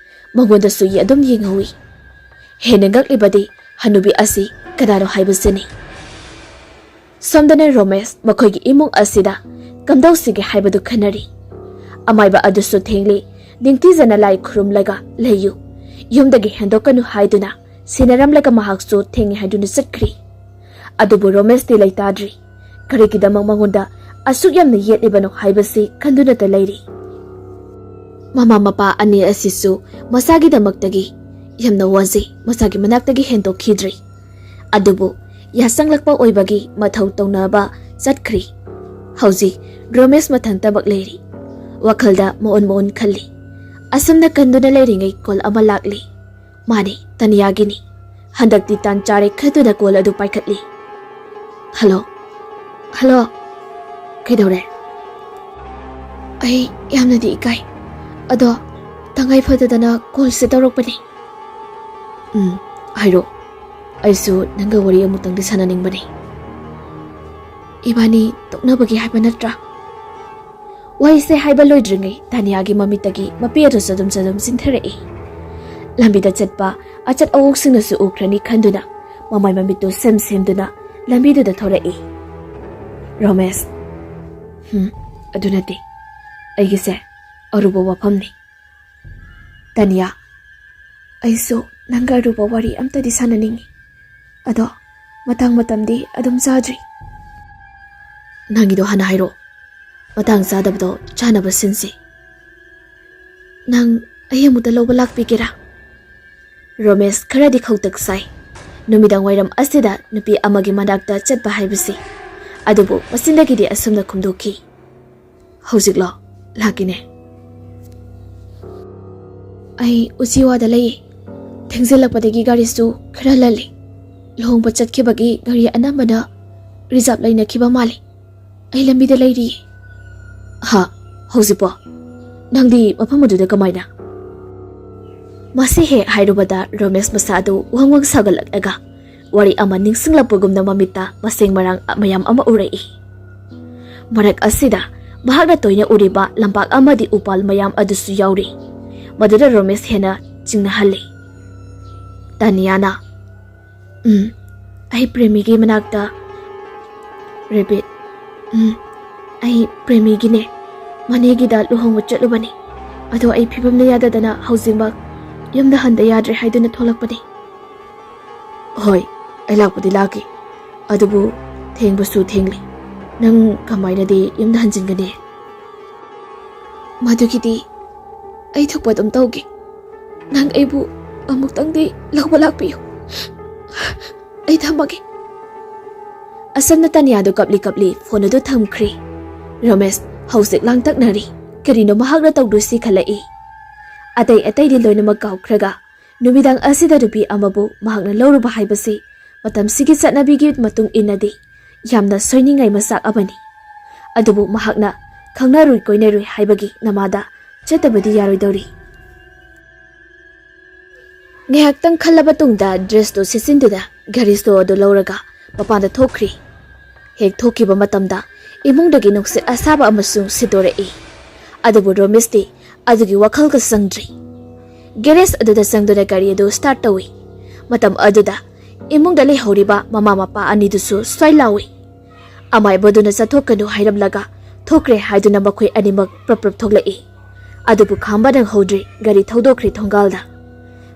ꯃꯉꯣꯟꯗꯁꯨ ꯌꯦ ꯑꯗꯨꯝ ꯌꯦꯡꯍꯧꯏ꯫ ꯍꯦꯟꯅ ꯉꯛꯂꯤꯕꯗꯤ ꯍꯅꯨꯕꯤ ꯑꯁꯤ ꯀꯅꯥꯅꯣ ꯍꯥꯏꯕꯁꯤꯅꯤ꯫ ꯁꯣꯝꯗꯅ ꯔꯣꯃꯦꯁ ꯃꯈꯣꯏꯒꯤ ꯏꯃꯨꯡ ꯑꯁꯤꯗ ꯀꯝꯗꯧꯁꯤꯒꯦ ꯍꯥꯏꯕꯗꯨ ꯈꯟꯅꯔꯤ꯫ ꯑꯃꯥꯏꯕ ꯑꯗꯨꯁꯨ ꯊꯦꯡꯂꯤ, ꯅꯤꯡꯊꯤꯖꯅ ꯂꯥꯏ ꯈꯨꯔꯨꯝꯂꯒ ꯂꯩꯌꯨ, ꯌꯨꯝꯗꯒꯤ ꯍꯦꯟꯗꯣꯛꯀꯅꯨ ꯍꯥꯏꯗꯨꯅ ꯁꯤꯟꯅꯔꯝꯂꯒ ꯃꯍꯥꯛꯁꯨ ꯊꯦꯡꯉꯦ ꯍꯥꯏꯗꯨꯅ ꯆꯠꯈ꯭ꯔꯤ꯫ ꯑꯗꯨꯕꯨ ꯔꯣꯃꯦꯁꯇꯤ ꯂꯩꯇꯥꯗ꯭ꯔꯤ꯫ ꯀꯔꯤꯒꯤꯗꯃꯛ ꯃꯉꯣꯟꯗ ꯑꯁꯨꯛ ꯌꯥꯝꯅ ꯌꯦꯠꯂꯤꯕꯅꯣ ꯍꯥꯏꯕꯁꯤ ꯈꯟꯗꯨꯅꯇ ꯂꯩꯔꯤ꯫ ꯃꯃꯥ ꯃꯄꯥ ꯑꯅꯤ ꯑꯁꯤꯁꯨ ꯃꯁꯥꯒꯤꯗꯃꯛꯇꯒꯤ ꯌꯥꯝꯅ ꯋꯥꯖꯩ, ꯃꯁꯥꯒꯤ ꯃꯅꯥꯛꯇꯒꯤ ꯍꯦꯟꯗꯣꯛꯈꯤꯗ꯭ꯔꯤ꯫ ꯑꯗꯨꯕꯨ ꯌꯥꯁꯪꯂꯛꯄ ꯑꯣꯏꯕꯒꯤ ꯃꯊꯧ ꯇꯧꯅꯕ ꯆꯠꯈ꯭ꯔꯤ꯫ ꯍꯧꯖꯤꯛ ꯔꯣꯃꯦꯁ ꯃꯊꯟꯇꯃꯛ ꯂꯩꯔꯤ꯫ ꯋꯥꯈꯜꯗ ꯃꯑꯣꯟ ꯃꯑꯣꯟ ꯈꯜꯂꯤ꯫ ꯑꯁꯨꯝꯅ ꯈꯟꯗꯨꯅ ꯂꯩꯔꯤꯉꯩ ꯀꯣꯜ ꯑꯃ ꯂꯥꯛꯂꯤ꯫ ꯃꯥꯅꯤ, ꯇꯅꯤꯌꯥꯒꯤꯅꯤ꯫ ꯍꯟꯗꯛꯇꯤ ꯇꯥꯟ ꯆꯥꯔꯦ ꯈꯟꯗꯨꯅ ꯀꯣꯜ ꯑꯗꯨ ꯄꯥꯏꯈꯠꯂꯤ꯫ "ꯍꯜꯂꯣ꯫ ꯍꯜꯂꯣ꯫ ꯀꯩꯗꯧꯔꯦ?" "ꯑꯩ ꯌꯥꯝꯅꯗꯤ ꯏꯀꯥꯏ꯫ ꯑꯗꯣ ꯇꯉꯥꯏ ꯐꯗꯗꯅ ꯀꯣꯜꯁꯦ ꯇꯧꯔꯛꯄꯅꯤ꯫" "ꯎꯝ, ꯍꯥꯏꯔꯣ꯫ ꯑꯩꯁꯨ ꯅꯪꯒ ꯋꯥꯔꯤ ꯑꯃꯨꯛꯇꯪꯗꯤ ꯁꯥꯟꯅꯅꯤꯡꯕꯅꯤ꯫" "ꯏꯕꯥꯅꯤ ꯇꯣꯛꯅꯕꯒꯤ ꯍꯥꯏꯕ ꯅꯠꯇ꯭ꯔꯥ?" ꯋꯥꯍꯩꯁꯦ ꯍꯥꯏꯕ ꯂꯣꯏꯗ꯭ꯔꯤꯉꯩ ꯇꯥꯅꯤꯌꯥꯒꯤ ꯃꯃꯤꯠꯇꯒꯤ ꯃꯄꯤ ꯑꯗꯨ ꯆꯗꯨꯝ ꯆꯗꯨꯝ ꯆꯤꯟꯊꯔꯛꯏ꯫ ꯂꯝꯕꯤꯗ ꯆꯠꯄ ꯑꯆꯠ ꯑꯋꯣꯛꯁꯤꯡꯅꯁꯨ ꯎꯈ꯭ꯔꯅꯤ ꯈꯟꯗꯨꯅ ꯃꯃꯥꯏ ꯃꯃꯤꯠꯇꯨ ꯁꯦꯝ ꯁꯦꯝꯗꯨꯅ ꯂꯝꯕꯤꯗꯨꯗ ꯊꯣꯔꯛꯏ꯫ "ꯔꯣꯃꯦꯁ꯫" "ꯍꯝ, ꯑꯗꯨ ꯅꯠꯇꯦ꯫ ꯑꯩꯒꯤꯁꯦ ꯑꯔꯨꯕ ꯋꯥꯐꯝꯅꯤ꯫" "ꯇꯥꯅꯤꯌꯥ, ꯑꯩꯁꯨ ꯅꯪꯒ ꯑꯔꯨꯕ ꯋꯥꯔꯤ ꯑꯝꯇꯗꯤ ꯁꯥꯟꯅꯅꯤꯡꯉꯤ꯫ ꯑꯗꯣ ꯃꯇꯥꯡ ꯃꯇꯝꯗꯤ ꯑꯗꯨꯝ ꯆꯥꯗ꯭ꯔꯤ꯫" "ꯅꯪꯒꯤꯗꯣ ꯍꯥꯟꯅ ꯍꯥꯏꯔꯛꯑꯣ꯫ ꯃꯇꯥꯡ ꯆꯥꯗꯕꯗꯣ ꯆꯥꯅꯕ ꯁꯤꯟꯁꯤ꯫" "ꯅꯪ ꯑꯩ ꯑꯃꯨꯛꯇ ꯂꯧꯕ ꯂꯥꯛꯄꯤꯒꯦꯔꯥ?" ꯔꯣꯃꯦꯁ ꯈꯔꯗꯤ ꯈꯧꯇꯛ ꯁꯥꯏ꯫ ꯅꯨꯃꯤꯗꯥꯡ ꯋꯥꯏꯔꯝ ꯑꯁꯤꯗ ꯅꯨꯄꯤ ꯑꯃꯒꯤ ꯃꯅꯥꯛꯇ ꯆꯠꯄ ꯍꯥꯏꯕꯁꯤ꯫ ꯑꯗꯨꯕꯨ ꯃꯆꯤꯟꯗꯒꯤꯗꯤ ꯑꯁꯨꯝꯅ ꯈꯨꯝꯗꯣꯛꯈꯤ, "ꯍꯧꯖꯤꯛꯂꯣ? ꯂꯥꯛꯀꯦꯅꯦ꯫" "ꯑꯩ ꯎꯆꯤꯋꯥꯗ ꯂꯩꯌꯦ꯫ ꯊꯦꯡꯖꯤꯜꯂꯛꯄꯗꯒꯤ ꯒꯥꯔꯤꯁꯨ ꯈꯔ ꯂꯜꯂꯤ꯫ ꯂꯨꯍꯣꯡꯕ ꯆꯠꯈꯤꯕꯒꯤ ꯒꯥꯔꯤ ꯑꯅꯝꯕꯅ ꯔꯤꯖꯥꯕ ꯂꯩꯅꯈꯤꯕ ꯃꯥꯜꯂꯤ꯫ ꯑꯩ ꯂꯝꯕꯤꯗ ꯂꯩꯔꯤꯌꯦ꯫" "ꯍꯥ? ꯍꯧꯖꯤꯛꯄꯣ? ꯅꯪꯗꯤ ꯃꯐꯝ ꯑꯗꯨꯗ ꯀꯃꯥꯏꯅ?" ꯃꯁꯤ ꯍꯦꯛ ꯍꯥꯏꯔꯨꯕꯗ ꯔꯣꯃꯦꯁ ꯃꯁꯥ ꯑꯗꯨ ꯋꯪ ꯋꯪ ꯁꯥꯒꯠꯂꯛꯂꯒ ꯋꯥꯔꯤ ꯑꯃ ꯅꯤꯡꯁꯤꯡꯂꯛꯄꯒꯨꯝꯅ ꯃꯃꯤꯠꯇ ꯃꯁꯦꯡ ꯃꯔꯥꯡ ꯃꯌꯥꯝ ꯑꯃ ꯎꯔꯛꯏ꯫ ꯃꯔꯛ ꯑꯁꯤꯗ ꯃꯍꯥꯛꯅ ꯇꯣꯏꯅ ꯎꯔꯤꯕ ꯂꯝꯄꯥꯛ ꯑꯃꯗꯤ ꯎꯄꯥꯜ ꯃꯌꯥꯝ ꯑꯗꯨꯁꯨ ꯌꯥꯎꯔꯤ꯫ ꯃꯗꯨꯗ ꯔꯣꯃꯦꯁ ꯍꯦꯟꯅ ꯆꯤꯡꯅꯍꯜꯂꯤ꯫ ꯇꯥꯅꯤꯌꯥꯅ, "ꯎꯝ, ꯑꯩ ꯄ꯭ꯔꯦꯃꯤꯒꯤ ꯃꯅꯥꯛꯇ, ꯔꯦꯕꯤꯠ, ꯎꯝ, ꯑꯩ ꯄ꯭ꯔꯦꯃꯤꯒꯤꯅꯦ꯫ ꯃꯅꯦꯒꯤꯗ ꯂꯨꯍꯣꯡꯕ ꯆꯠꯂꯨꯕꯅꯤ꯫ ꯑꯗꯣ ꯑꯩ ꯐꯤꯕꯝꯅ ꯌꯥꯗꯗꯅ ꯍꯧꯖꯤꯛꯃꯛ ꯌꯨꯝꯗ ꯍꯟꯗ ꯌꯥꯗ꯭ꯔꯦ ꯍꯥꯏꯗꯨꯅ ꯊꯣꯛꯂꯛꯄꯅꯤ꯫" "ꯍꯣꯏ, ꯑꯩ ꯂꯥꯛꯄꯗꯤ ꯂꯥꯛꯀꯦ꯫ ꯑꯗꯨꯕꯨ ꯊꯦꯡꯕꯁꯨ ꯊꯦꯡꯂꯦ꯫ ꯅꯪ ꯀꯃꯥꯏꯅꯗꯤ ꯌꯨꯝꯗ ꯍꯟꯖꯤꯟꯒꯅꯤ?" "ꯃꯗꯨꯒꯤꯗꯤ ꯑꯩ ꯊꯣꯛꯄ ꯑꯗꯨꯝ ꯇꯧꯒꯦ꯫ ꯅꯪ ꯑꯩꯕꯨ ꯑꯃꯨꯛꯇꯪꯗꯤ ꯂꯧꯕ ꯂꯥꯛꯄꯤꯌꯨ꯫ ꯑꯩ ꯊꯝꯃꯒꯦ꯫ ꯑꯁꯝꯅ ꯇꯥꯅꯤꯌꯥꯗꯨ ꯀꯞꯂꯤ ꯀꯞꯂꯤ ꯐꯣꯟ ꯑꯗꯨ ꯊꯝꯈ꯭ꯔꯦ꯫ ꯔꯣꯃꯦꯁ ꯍꯧꯖꯤꯛ ꯂꯥꯡꯇꯛꯅꯔꯤ꯫ ꯀꯔꯤꯅꯣ ꯃꯍꯥꯛꯅ ꯇꯧꯗꯣꯏꯁꯤ ꯈꯜꯂꯛꯏ꯫ ꯑꯇꯩ ꯑꯇꯩꯗꯤ ꯂꯣꯏꯅꯃꯛ ꯀꯥꯎꯈ꯭ꯔꯒ ꯅꯨꯃꯤꯗꯥꯡ ꯑꯁꯤꯗ ꯅꯨꯄꯤ ꯑꯃꯕꯨ ꯃꯍꯥꯛꯅ ꯂꯧꯔꯨꯕ ꯍꯥꯏꯕꯁꯤ ꯃꯇꯝꯁꯤꯒꯤ ꯆꯠꯅꯕꯤꯒꯤ ꯃꯇꯨꯡ ꯏꯟꯅꯗꯤ ꯌꯥꯝꯅ ꯁꯣꯏꯅꯤꯡꯉꯥꯏ ꯃꯆꯥꯛ ꯑꯃꯅꯤ꯫ ꯑꯗꯨꯕꯨ ꯃꯍꯥꯛꯅ ꯈꯪꯅꯔꯨꯏ ꯀꯣꯏꯅꯔꯨꯏ ꯍꯥꯏꯕꯒꯤ ꯅꯃꯥꯗ ꯆꯠꯇꯕꯗꯤ ꯌꯥꯔꯣꯏꯗꯧꯔꯤ꯫ ꯉꯥꯏꯍꯥꯛꯇꯪ ꯈꯜꯂꯕ ꯇꯨꯡꯗ ꯗ꯭ꯔꯦꯁꯇꯨ ꯁꯦꯠꯆꯤꯟꯗꯨꯅ ꯘꯔꯤ ꯁꯣ ꯑꯗꯨ ꯂꯧꯔꯒ ꯃꯄꯥꯟꯗ ꯊꯣꯛꯈ꯭ꯔꯤ꯫ ꯍꯦꯛ ꯊꯣꯛꯈꯤꯕ ꯃꯇꯝꯗ ꯏꯃꯨꯡꯗꯒꯤ ꯅꯨꯡꯁꯤꯠ ꯑꯁꯥꯕ ꯑꯃꯁꯨ ꯁꯤꯠꯇꯣꯔꯛꯏ꯫ ꯑꯗꯨꯕꯨ ꯔꯣꯃꯦꯁꯇꯤ ꯑꯗꯨꯒꯤ ꯋꯥꯈꯜꯒ ꯆꯪꯗ꯭ꯔꯤ꯫ ꯒꯦꯔꯦꯖ ꯑꯗꯨꯗ ꯆꯪꯗꯨꯅ ꯒꯥꯔꯤ ꯑꯗꯨ ꯁ꯭ꯇꯥꯔꯠ ꯇꯧꯏ꯫ ꯃꯇꯝ ꯑꯗꯨꯗ ꯏꯃꯨꯡꯗ ꯂꯩꯍꯧꯔꯤꯕ ꯃꯃꯥ ꯃꯄꯥ ꯑꯅꯤꯗꯨꯁꯨ ꯁ꯭ꯋꯥꯏ ꯂꯥꯎꯏ꯫ ꯑꯃꯥꯏꯕꯗꯨꯅ ꯆꯠꯊꯣꯛꯀꯅꯨ ꯍꯥꯏꯔꯝꯂꯒ ꯊꯣꯛꯈ꯭ꯔꯦ ꯍꯥꯏꯗꯨꯅ ꯃꯈꯣꯏ ꯑꯅꯤꯃꯛ ꯄ꯭ꯔꯞ ꯄ꯭ꯔꯞ ꯊꯣꯛꯂꯛꯏ꯫ ꯑꯗꯨꯕꯨ ꯈꯥꯝꯕ ꯅꯪꯍꯧꯗ꯭ꯔꯤ, ꯒꯥꯔꯤ ꯊꯧꯗꯣꯛꯈ꯭ꯔꯦ ꯊꯣꯡꯒꯥꯜꯗ꯫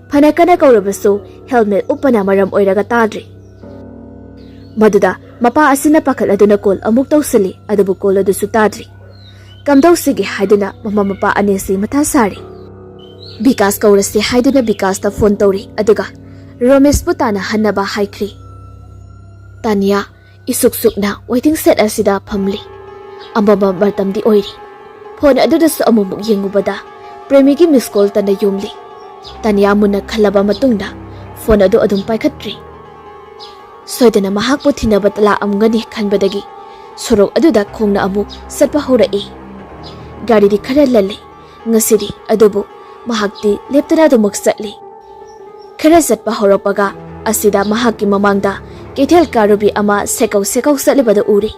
ꯐꯅ ꯀꯟꯅ ꯀꯧꯔꯕꯁꯨ ꯍꯦꯜꯃꯦꯠ ꯎꯞꯄꯅ ꯃꯔꯝ ꯑꯣꯏꯔꯒ ꯇꯥꯗ꯭ꯔꯤ꯫ ꯃꯗꯨꯗ ꯃꯄꯥ ꯑꯁꯤꯅ ꯄꯥꯈꯠꯂꯗꯨꯅ ꯀꯣꯜ ꯑꯃꯨꯛ ꯇꯧꯁꯤꯜꯂꯤ, ꯑꯗꯨꯕꯨ ꯀꯣꯜ ꯑꯗꯨꯁꯨ ꯇꯥꯗ꯭ꯔꯤ꯫ ꯀꯝꯗꯧꯁꯤꯒꯦ ꯍꯥꯏꯗꯨꯅ ꯃꯃꯥ ꯃꯄꯥ ꯑꯅꯤꯁꯤ ꯃꯊꯥ ꯁꯥꯔꯤ꯫ ꯕꯤꯀꯥꯁ ꯀꯧꯔꯁꯤ ꯍꯥꯏꯗꯨꯅ ꯕꯤꯀꯥꯁꯇ ꯐꯣꯟ ꯇꯧꯔꯤ, ꯑꯗꯨꯒ ꯔꯣꯃꯦꯁꯄꯨ ꯇꯥꯟꯅꯍꯟꯅꯕ ꯍꯥꯏꯈ꯭ꯔꯤ꯫ ꯇꯥꯅꯤꯌꯥ ꯏꯁꯨꯛ ꯁꯨꯛꯅ ꯋꯦꯇꯤꯡ ꯁꯦꯠ ꯑꯁꯤꯗ ꯐꯝꯂꯤ꯫ ꯑꯃꯝꯕ ꯃꯇꯝꯗꯤ ꯑꯣꯏꯔꯤ꯫ ꯐꯣꯟ ꯑꯗꯨꯗꯁꯨ ꯑꯃꯨꯛꯃꯨꯛ ꯌꯦꯡꯉꯨꯕꯗ ꯄ꯭ꯔꯦꯃꯤꯒꯤ ꯃꯤꯁ ꯀꯣꯜ ꯇꯟꯅ ꯌꯣꯝꯂꯤ꯫ ꯇꯥꯅꯤꯌꯥ ꯃꯨꯟꯅ ꯈꯜꯂꯕ ꯃꯇꯨꯡꯗ ꯐꯣꯟ ꯑꯗꯨ ꯑꯗꯨꯝ ꯄꯥꯏꯈꯠꯇ꯭ꯔꯤ꯫ ꯁꯣꯏꯗꯅ ꯃꯍꯥꯛꯄꯨ ꯊꯤꯅꯕ ꯂꯥꯛꯑꯝꯒꯅꯤ ꯈꯟꯕꯗꯒꯤ ꯁꯣꯔꯣꯛ ꯑꯗꯨꯗ ꯈꯣꯡꯅ ꯑꯃꯨꯛ ꯆꯠꯄ ꯍꯧꯔꯛꯏ꯫ ꯒꯥꯔꯤꯗꯤ ꯈꯔ ꯂꯜꯂꯤ ꯉꯁꯤꯗꯤ, ꯑꯗꯨꯕꯨ ꯃꯍꯥꯛꯇꯤ ꯂꯦꯞꯇꯅ ꯑꯗꯨꯃꯛ ꯆꯠꯂꯤ꯫ ꯈꯔ ꯆꯠꯄ ꯍꯧꯔꯛꯄꯒ ꯑꯁꯤꯗ ꯃꯍꯥꯛꯀꯤ ꯃꯃꯥꯡꯗ ꯀꯩꯊꯦꯜ ꯀꯥꯔꯨꯕꯤ ꯑꯃ ꯁꯦꯀꯧ ꯁꯦꯀꯧ ꯆꯠꯂꯤꯕꯗꯨ ꯎꯔꯤ꯫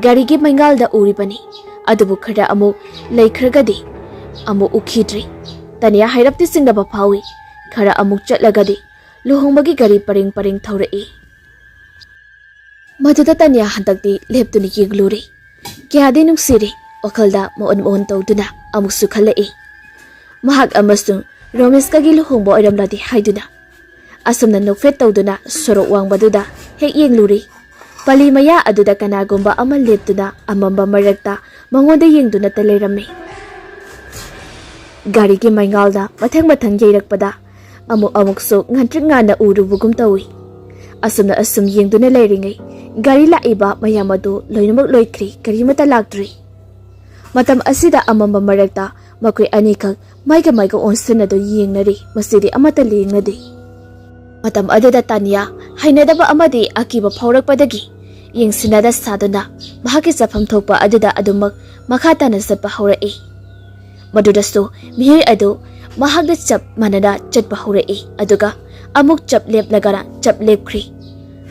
ꯒꯥꯔꯤꯒꯤ ꯃꯩꯉꯥꯜꯗ ꯎꯔꯤꯕꯅꯤ, ꯑꯗꯨꯕꯨ ꯈꯔ ꯑꯃꯨꯛ ꯂꯩꯈ꯭ꯔꯒꯗꯤ ꯑꯃꯨꯛ ꯎꯈꯤꯗ꯭ꯔꯤ꯫ ꯇꯅꯤꯌꯥ ꯍꯥꯏꯔꯞꯇꯤ ꯆꯤꯡꯅꯕ ꯐꯥꯎꯏ꯫ ꯈꯔ ꯑꯃꯨꯛ ꯆꯠꯂꯒꯗꯤ ꯂꯨꯍꯣꯡꯕꯒꯤ ꯒꯥꯔꯤ ꯄꯔꯦꯡ ꯄꯔꯦꯡ ꯊꯧꯔꯛꯏ꯫ ꯃꯗꯨꯗ ꯇꯅꯤꯌꯥ ꯍꯟꯗꯛꯇꯤ ꯂꯦꯞꯇꯨꯅ ꯌꯦꯡꯂꯨꯔꯦ꯫ ꯀꯌꯥꯗꯤ ꯅꯨꯡꯁꯤꯔꯦ, ꯋꯥꯈꯜꯗ ꯃꯑꯣꯟ ꯃꯑꯣꯟ ꯇꯧꯗꯨꯅ ꯑꯃꯨꯛꯁꯨ ꯈꯜꯂꯛꯏ꯫ ꯃꯍꯥꯛ ꯑꯃꯁꯨꯡ ꯔꯣꯃꯦꯁꯀꯒꯤ ꯂꯨꯍꯣꯡꯕ ꯑꯣꯏꯔꯝꯂꯗꯤ ꯍꯥꯏꯗꯨꯅ꯫ ꯑꯁꯨꯝꯅ ꯅꯣꯛꯐꯦꯠ ꯇꯧꯗꯨꯅ ꯁꯣꯔꯣꯛ ꯋꯥꯡꯕꯗꯨꯗ ꯍꯦꯛ ꯌꯦꯡꯂꯨꯔꯦ꯫ ꯄꯂꯤ ꯃꯌꯥ ꯑꯗꯨꯗ ꯀꯅꯥꯒꯨꯝꯕ ꯑꯃ ꯂꯦꯞꯇꯨꯅ ꯑꯃꯝꯕ ꯃꯔꯛꯇ ꯃꯉꯣꯟꯗ ꯌꯦꯡꯗꯨꯅꯇ ꯂꯩꯔꯝꯃꯤ꯫ ꯒꯥꯔꯤꯒꯤ ꯃꯩꯉꯥꯜꯅ ꯃꯊꯪ ꯃꯊꯪ ꯌꯩꯔꯛꯄꯗ ꯑꯃꯨꯛ ꯑꯃꯨꯛꯁꯨ ꯉꯥꯟꯇ꯭ꯔꯤꯛ ꯉꯥꯟꯅ ꯎꯔꯨꯕꯒꯨꯝ ꯇꯧꯏ꯫ ꯑꯁꯨꯝꯅ ꯑꯁꯨꯝ ꯌꯦꯡꯗꯨꯅ ꯂꯩꯔꯤꯉꯩ, ꯒꯥꯔꯤ ꯂꯥꯛꯏꯕ ꯃꯌꯥꯝ ꯑꯗꯨ ꯂꯣꯏꯅꯃꯛ ꯂꯣꯏꯈ꯭ꯔꯦ, ꯀꯔꯤꯃꯠꯇ ꯂꯥꯛꯇ꯭ꯔꯤ꯫ ꯃꯇꯝ ꯑꯁꯤꯗ ꯑꯃꯝꯕ ꯃꯔꯛꯇ ꯃꯈꯣꯏ ꯑꯅꯤꯈꯛ ꯃꯥꯏꯒ ꯃꯥꯏꯒ ꯑꯣꯟꯁꯤꯟꯅꯗꯨ ꯌꯦꯡꯅꯔꯤ, ꯃꯁꯤꯗꯤ ꯑꯃꯠꯇ ꯂꯦꯡꯅꯗꯦ꯫ ꯃꯇꯝ ꯑꯗꯨꯗ ꯇꯥꯅꯤꯌꯥ ꯍꯩꯅꯗꯕ ꯑꯃꯗꯤ ꯑꯀꯤꯕ ꯐꯥꯎꯔꯛꯄꯗꯒꯤ ꯌꯦꯡꯁꯤꯟꯅꯗ ꯁꯥꯗꯨꯅ ꯃꯍꯥꯛꯀꯤ ꯆꯠꯐꯝ ꯊꯣꯛꯄ ꯑꯗꯨꯗ ꯑꯗꯨꯃꯛ ꯃꯈꯥ ꯇꯥꯅ ꯆꯠꯄ ꯍꯧꯔꯛꯏ꯫ ꯃꯗꯨꯗꯁꯨ ꯃꯤꯑꯣꯏ ꯑꯗꯨ ꯃꯍꯥꯛꯅ ꯆꯞ ꯃꯥꯟꯅꯅ ꯆꯠꯄ ꯍꯧꯔꯛꯏ, ꯑꯗꯨꯒ ꯑꯃꯨꯛ ꯆꯞ ꯂꯦꯞꯂꯒꯅ ꯆꯞ ꯂꯦꯞꯈ꯭ꯔꯤ꯫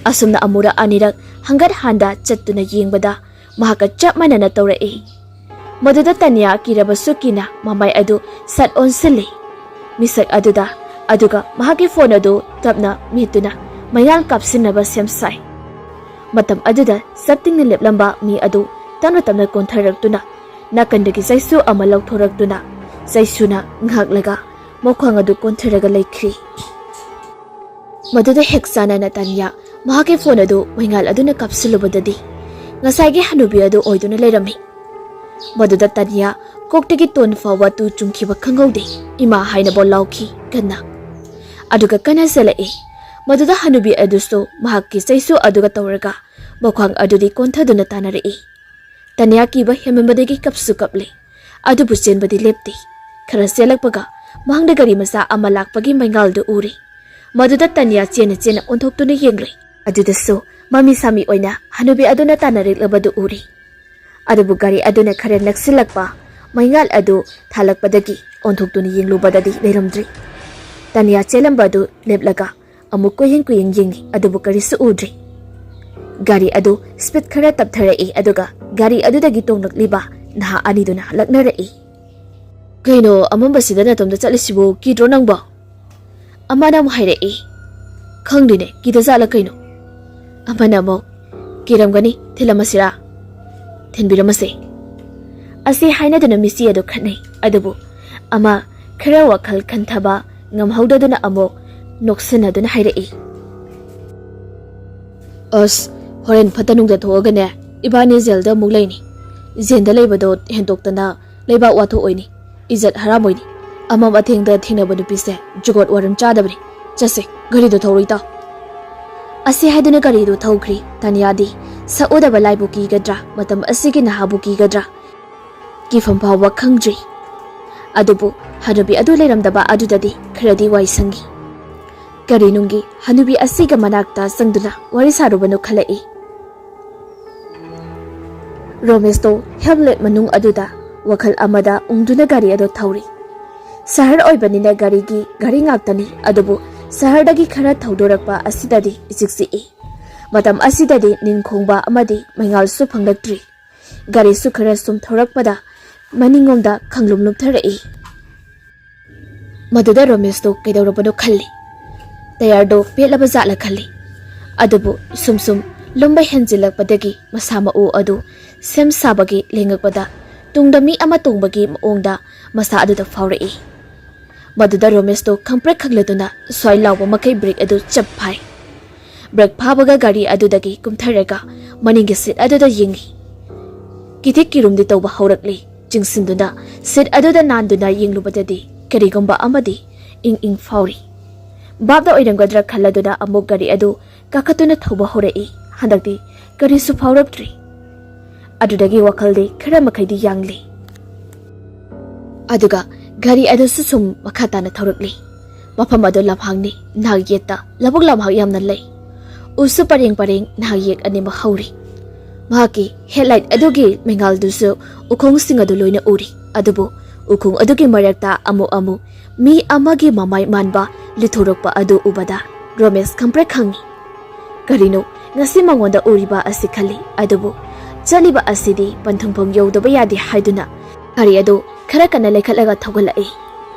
ꯑꯁꯨꯝꯅ ꯑꯃꯨꯔꯛ ꯑꯅꯤꯔꯛ ꯍꯪꯒꯠ ꯍꯟꯗ ꯆꯠꯇꯨꯅ ꯌꯦꯡꯕꯗ ꯃꯍꯥꯛꯀ ꯆꯞ ꯃꯥꯟꯅꯅ ꯇꯧꯔꯛꯏ꯫ ꯃꯗꯨꯗ ꯇꯥꯅꯤꯌꯥ ꯀꯤꯔꯕꯁꯨ ꯀꯤꯅ ꯃꯃꯥꯏ ꯑꯗꯨ ꯁꯠ ꯑꯣꯟꯁꯤꯜꯂꯤ꯫ ꯃꯤꯁꯛ ꯑꯗꯨꯗ, ꯑꯗꯨꯒ ꯃꯍꯥꯛꯀꯤ ꯐꯣꯟ ꯑꯗꯨ ꯇꯞꯅ ꯃꯦꯠꯇꯨꯅ ꯃꯩꯉꯥꯜ ꯀꯥꯞꯁꯤꯟꯅꯕ ꯁꯦꯝ ꯁꯥꯏ꯫ ꯃꯇꯝ ꯑꯗꯨꯗ ꯆꯞ ꯇꯤꯡꯅ ꯂꯦꯞꯂꯝꯕ ꯃꯤ ꯑꯗꯨ ꯇꯞꯅ ꯇꯞꯅ ꯀꯣꯟꯊꯔꯛꯇꯨꯅ ꯅꯥꯀꯟꯗꯒꯤ ꯆꯩꯁꯨ ꯑꯃ ꯂꯧꯊꯣꯔꯛꯇꯨꯅ ꯆꯩꯁꯨꯅ ꯉꯥꯛꯂꯒ ꯃꯈ꯭ꯋꯥꯡ ꯑꯗꯨ ꯀꯣꯟꯊꯔꯒ ꯂꯩꯈ꯭ꯔꯤ꯫ ꯃꯗꯨꯗ ꯍꯦꯛ ꯆꯥꯟꯅꯅ ꯇꯥꯅꯤꯌꯥ ꯃꯍꯥꯛꯀꯤ ꯐꯣꯟ ꯑꯗꯨ ꯃꯩꯉꯥꯜ ꯑꯗꯨꯅ ꯀꯥꯞꯁꯤꯜꯂꯨꯕꯗꯗꯤ ꯉꯁꯥꯏꯒꯤ ꯍꯅꯨꯕꯤ ꯑꯗꯨ ꯑꯣꯏꯗꯨꯅ ꯂꯩꯔꯝꯃꯤ꯫ ꯃꯗꯨꯗ ꯇꯥꯅꯤꯌꯥ ꯀꯣꯛꯇꯒꯤ ꯇꯣꯟ ꯐꯥꯎꯕ ꯇꯨ ꯆꯨꯡꯈꯤꯕ ꯈꯪꯍꯧꯗꯦ, "ꯏꯃꯥ" ꯍꯥꯏꯅꯕꯨ ꯂꯥꯎꯈꯤ ꯀꯟꯅ꯫ ꯑꯗꯨꯒ ꯀꯟꯅ ꯆꯦꯜꯂꯛꯏ꯫ ꯃꯗꯨꯗ ꯍꯅꯨꯕꯤ ꯑꯗꯨꯁꯨ ꯃꯍꯥꯛꯀꯤ ꯆꯩꯁꯨ ꯑꯗꯨꯒ ꯇꯧꯔꯒ ꯃꯈ꯭ꯋꯥꯡ ꯑꯗꯨꯗꯤ ꯀꯣꯟꯊꯗꯨꯅ ꯇꯥꯅꯔꯛꯏ꯫ ꯇꯥꯅꯤꯌꯥ ꯀꯤꯕ ꯍꯦꯟꯃꯟꯕꯗꯒꯤ ꯀꯞꯁꯨ ꯀꯞꯂꯦ꯫ ꯑꯗꯨꯕꯨ ꯆꯦꯟꯕꯗꯤ ꯂꯦꯞꯇꯦ꯫ ꯈꯔ ꯆꯦꯜꯂꯛꯄꯒ ꯃꯥꯡꯗ ꯒꯥꯔꯤ ꯃꯆꯥ ꯑꯃ ꯂꯥꯛꯄꯒꯤ ꯃꯩꯉꯥꯜꯗꯨ ꯎꯔꯦ꯫ ꯃꯗꯨꯗ ꯇꯥꯅꯤꯌꯥ ꯆꯦꯟꯅ ꯆꯦꯟꯅ ꯑꯣꯟꯊꯣꯛꯇꯨꯅ ꯌꯦꯡꯂꯦ꯫ ꯑꯗꯨꯗꯁꯨ ꯃꯃꯤ ꯁꯥꯃꯤ ꯑꯣꯏꯅ ꯍꯅꯨꯕꯤ ꯑꯗꯨꯅ ꯇꯥꯅꯔꯛꯂꯕꯗꯨ ꯎꯔꯦ꯫ ꯑꯗꯨꯕꯨ ꯒꯥꯔꯤ ꯑꯗꯨꯅ ꯈꯔ ꯅꯛꯁꯤꯜꯂꯛꯄ ꯃꯩꯉꯥꯜ ꯑꯗꯨ ꯊꯥꯜꯂꯛꯄꯗꯒꯤ ꯑꯣꯟꯊꯣꯛꯇꯨꯅ ꯌꯦꯡꯂꯨꯕꯗꯗꯤ ꯂꯩꯔꯝꯗ꯭ꯔꯦ꯫ ꯇꯥꯅꯤꯌꯥ ꯆꯦꯜꯂꯝꯕ ꯑꯗꯨ ꯂꯦꯞꯂꯒ ꯑꯃꯨꯛ ꯀꯣꯏꯌꯦꯡ ꯀꯣꯏꯌꯦꯡ ꯌꯦꯡꯉꯤ, ꯑꯗꯨꯕꯨ ꯀꯔꯤꯁꯨ ꯎꯗ꯭ꯔꯦ꯫ ꯒꯥꯔꯤ ꯑꯗꯨ ꯁ꯭ꯄꯤꯗ ꯈꯔ ꯇꯞꯊꯔꯛꯏ, ꯑꯗꯨꯒ ꯒꯥꯔꯤ ꯑꯗꯨꯗꯒꯤ ꯇꯣꯡꯂꯛꯂꯤꯕ ꯅꯍꯥ ꯑꯅꯤꯗꯨꯅ ꯂꯛꯅꯔꯛꯏ꯫ "ꯀꯩꯅꯣ, ꯑꯃꯝꯕꯁꯤꯗ ꯅꯇꯣꯝꯇ ꯆꯠꯂꯤꯁꯤꯕꯨ? ꯀꯤꯗ꯭ꯔꯣ ꯅꯪꯕꯣ?" ꯑꯃꯅ ꯑꯃꯨꯛ ꯍꯥꯏꯔꯛꯏ꯫ "ꯈꯪꯗꯦꯅꯦ, ꯀꯤꯗ ꯖꯥꯠꯂ ꯀꯩꯅꯣ?" ꯑꯃꯅ ꯑꯃꯨꯛ, "ꯀꯤꯔꯝꯒꯅꯤ, ꯊꯤꯜꯂꯝꯃꯁꯤꯔꯥ?" "ꯊꯤꯟꯕꯤꯔꯝꯃꯁꯦ" ꯑꯁꯤ ꯍꯥꯏꯅꯗꯨꯅ ꯃꯤꯆꯤ ꯑꯗꯨ ꯈꯠꯅꯩ꯫ ꯑꯗꯨꯕꯨ ꯑꯃ ꯈꯔ ꯋꯥꯈꯜ ꯈꯟꯊꯕ ꯉꯝꯍꯧꯗꯗꯨꯅ ꯑꯃꯨꯛ ꯅꯣꯛꯁꯤꯟꯅꯗꯨꯅ ꯍꯥꯏꯔꯛꯏ, "ꯑꯁ, ꯍꯣꯔꯦꯟ ꯐꯠꯇ ꯅꯨꯡꯗ ꯊꯣꯛꯑꯒꯅꯦ, ꯏꯕꯥꯅꯤ ꯖꯦꯜꯗ ꯑꯃꯨꯛ ꯂꯩꯅꯤ꯫ ꯖꯦꯜꯗ ꯂꯩꯕꯗꯣ ꯍꯦꯟꯗꯣꯛꯇꯅ ꯂꯩꯕꯥꯛ ꯋꯥꯊꯣꯛꯑꯣꯏꯅꯤ, ꯏꯖꯠ ꯍꯔꯥꯝ ꯑꯣꯏꯅꯤ꯫ ꯑꯃꯝ ꯑꯊꯦꯡꯗ ꯊꯦꯡꯅꯕ ꯅꯨꯄꯤꯁꯦ ꯖꯨꯒꯣꯠ ꯋꯥꯔꯝ ꯆꯥꯗꯕꯅꯤ꯫ ꯆꯠꯁꯦ, ꯒꯥꯔꯤꯗꯣ ꯊꯧꯔꯣꯏ ꯇꯥꯎ꯫ ꯑꯁꯤ ꯍꯥꯏꯗꯨꯅ ꯒꯥꯔꯤꯗꯨ ꯊꯧꯈ꯭ꯔꯤ꯫ ꯇꯥꯅꯤꯌꯥꯗꯤ ꯁꯛ ꯎꯗꯕ ꯂꯥꯏꯕꯨ ꯀꯤꯒꯗ꯭ꯔꯥ, ꯃꯇꯝ ꯑꯁꯤꯒꯤ ꯅꯍꯥꯕꯨ ꯀꯤꯒꯗ꯭ꯔꯥ, ꯀꯤꯐꯝ ꯐꯥꯎꯕ ꯈꯪꯗ꯭ꯔꯤ꯫ ꯑꯗꯨꯕꯨ ꯍꯅꯨꯕꯤ ꯑꯗꯨ ꯂꯩꯔꯝꯗꯕ ꯑꯗꯨꯗꯗꯤ ꯈꯔꯗꯤ ꯋꯥꯏ ꯁꯪꯉꯤ꯫ ꯒꯥꯔꯤ ꯅꯨꯡꯒꯤ ꯍꯅꯨꯕꯤ ꯑꯁꯤꯒ ꯃꯅꯥꯛꯇ ꯆꯪꯗꯨꯅ ꯋꯥꯔꯤ ꯁꯥꯔꯨꯕꯅꯨ ꯈꯜꯂꯛꯏ꯫ ꯔꯣꯃꯦꯁꯇꯣ ꯍꯦꯜꯃꯦꯠ ꯃꯅꯨꯡ ꯑꯗꯨꯗ ꯋꯥꯈꯜ ꯑꯃꯗ ꯎꯪꯗꯨꯅ ꯒꯥꯔꯤ ꯑꯗꯨ ꯊꯧꯔꯤ꯫ ꯁꯍꯔ ꯑꯣꯏꯕꯅꯤꯅ ꯒꯥꯔꯤꯒꯤ ꯒꯥꯔꯤ ꯉꯥꯛꯇꯅꯤ, ꯑꯗꯨꯕꯨ ꯁꯍꯔꯗꯒꯤ ꯈꯔ ꯊꯧꯗꯣꯔꯛꯄ ꯑꯁꯤꯗꯗꯤ ꯏꯆꯤꯛ ꯆꯤꯛꯏ꯫ ꯃꯇꯝ ꯑꯁꯤꯗꯗꯤ ꯅꯤꯟꯈꯣꯡꯕ ꯑꯃꯗꯤ ꯃꯩꯉꯥꯜꯁꯨ ꯐꯪꯂꯛꯇ꯭ꯔꯤ꯫ ꯒꯥꯔꯤꯁꯨ ꯈꯔ ꯁꯨꯝ ꯊꯧꯔꯛꯄꯗ ꯃꯅꯤꯡꯂꯣꯝꯗ ꯈꯪꯂꯨꯝ ꯂꯨꯝꯊꯔꯛꯏ꯫ ꯃꯗꯨꯗ ꯔꯣꯃꯦꯁꯇꯣ ꯀꯩꯗꯧꯔꯕꯅꯣ ꯈꯜꯂꯤ꯫ ꯇꯌꯥꯔꯗꯣ ꯄꯦꯠꯂꯕ ꯖꯥꯠꯂ ꯈꯜꯂꯤ꯫ ꯑꯗꯨꯕꯨ ꯁꯨꯝ ꯁꯨꯝ ꯂꯨꯝꯕ ꯍꯦꯟꯖꯤꯜꯂꯛꯄꯗꯒꯤ ꯃꯁꯥ ꯃꯎ ꯑꯗꯨ ꯁꯦꯝ ꯁꯥꯕꯒꯤ ꯂꯦꯡꯉꯛꯄꯗ ꯇꯨꯡꯗ ꯃꯤ ꯑꯃ ꯇꯣꯡꯕꯒꯤ ꯃꯑꯣꯡꯗ ꯃꯁꯥ ꯑꯗꯨꯗ ꯐꯥꯎꯔꯛꯏ꯫ ꯃꯗꯨꯗ ꯔꯣꯃꯦꯁꯇꯣ ꯈꯪꯄ꯭ꯔꯦꯛ ꯈꯪꯂꯗꯨꯅ ꯁ꯭ꯋꯥꯏ ꯂꯥꯎꯕ ꯃꯈꯩ ꯕ꯭ꯔꯦꯛ ꯑꯗꯨ ꯆꯞ ꯐꯥꯏ꯫ ꯕ꯭ꯔꯦꯛ ꯐꯥꯕꯒ ꯒꯥꯔꯤ ꯑꯗꯨꯗꯒꯤ ꯀꯨꯝꯊꯔꯒ ꯃꯅꯤꯡꯒꯤ ꯁꯤꯠ ꯑꯗꯨꯗ ꯌꯦꯡꯉꯤ꯫ ꯀꯤꯊꯤꯛ ꯀꯤꯔꯨꯝꯗꯤ ꯇꯧꯕ ꯍꯧꯔꯛꯂꯤ꯫ ꯆꯤꯡꯁꯤꯟꯗꯨꯅ ꯁꯤꯠ ꯑꯗꯨꯗ ꯅꯥꯟꯗꯨꯅ ꯌꯦꯡꯂꯨꯕꯗꯗꯤ ꯀꯔꯤꯒꯨꯝꯕ ꯑꯃꯗꯤ ꯏꯪ ꯏꯪ ꯐꯥꯎꯔꯤ꯫ ꯚꯥꯞꯅ ꯑꯣꯏꯔꯝꯒꯗ꯭ꯔꯥ ꯈꯜꯂꯗꯨꯅ ꯑꯃꯨꯛ ꯒꯥꯔꯤ ꯑꯗꯨ ꯀꯥꯈꯠꯇꯨꯅ ꯊꯧꯕ ꯍꯧꯔꯛꯏ꯫ ꯍꯟꯗꯛꯇꯤ ꯀꯔꯤꯁꯨ ꯐꯥꯎꯔꯛꯇ꯭ꯔꯤ꯫ ꯑꯗꯨꯗꯒꯤ ꯋꯥꯈꯜꯗꯤ ꯈꯔ ꯃꯈꯩꯗꯤ ꯌꯥꯡꯂꯦ꯫ ꯑꯗꯨꯒ ꯒꯥꯔꯤ ꯑꯗꯨꯁꯨ ꯁꯨꯝ ꯃꯈꯥ ꯇꯥꯅ ꯊꯧꯔꯛꯂꯤ꯫ ꯃꯐꯝ ꯑꯗꯨ ꯂꯝꯍꯥꯡꯅꯤ, ꯅꯍꯥꯛ ꯌꯦꯠꯇ ꯂꯧꯕꯨꯛ ꯂꯝꯍꯥꯡ ꯌꯥꯝꯅ ꯂꯩ꯫ ꯎꯁꯨ ꯄꯔꯦꯡ ꯄꯔꯦꯡ ꯅꯍꯥꯛ ꯌꯦꯛ ꯑꯅꯤꯃꯛ ꯍꯧꯔꯤ꯫ ꯃꯍꯥꯛꯀꯤ ꯍꯦꯗꯂꯥꯏꯠ ꯑꯗꯨꯒꯤ ꯃꯩꯉꯥꯜꯗꯨꯁꯨ ꯎꯈꯣꯡꯁꯤꯡ ꯑꯗꯨ ꯂꯣꯏꯅ ꯎꯔꯤ꯫ ꯑꯗꯨꯕꯨ ꯎꯈꯣꯡ ꯑꯗꯨꯒꯤ ꯃꯔꯛꯇ ꯑꯃꯨꯛ ꯑꯃꯨꯛ ꯃꯤ ꯑꯃꯒꯤ ꯃꯃꯥꯏ ꯃꯥꯟꯕ ꯂꯤꯊꯣꯔꯛꯄ ꯑꯗꯨ ꯎꯕꯗ ꯔꯣꯃꯦꯁ ꯈꯪꯄ꯭ꯔꯦꯛ ꯈꯪꯉꯤ꯫ ꯀꯔꯤꯅꯣ ꯉꯁꯤ ꯃꯉꯣꯟꯗ ꯎꯔꯤꯕ ꯑꯁꯤ ꯈꯜꯂꯤ꯫ ꯑꯗꯨꯕꯨ ꯆꯠꯂꯤꯕ ꯑꯁꯤꯗꯤ ꯄꯟꯊꯨꯡꯐꯝ ꯌꯧꯗꯕ ꯌꯥꯗꯦ ꯍꯥꯏꯗꯨꯅ ꯒꯥꯔꯤ ꯑꯗꯨ ꯈꯔ ꯀꯟꯅ ꯂꯩꯈꯠꯂꯒ ꯊꯧꯒꯠꯂꯛꯏ꯫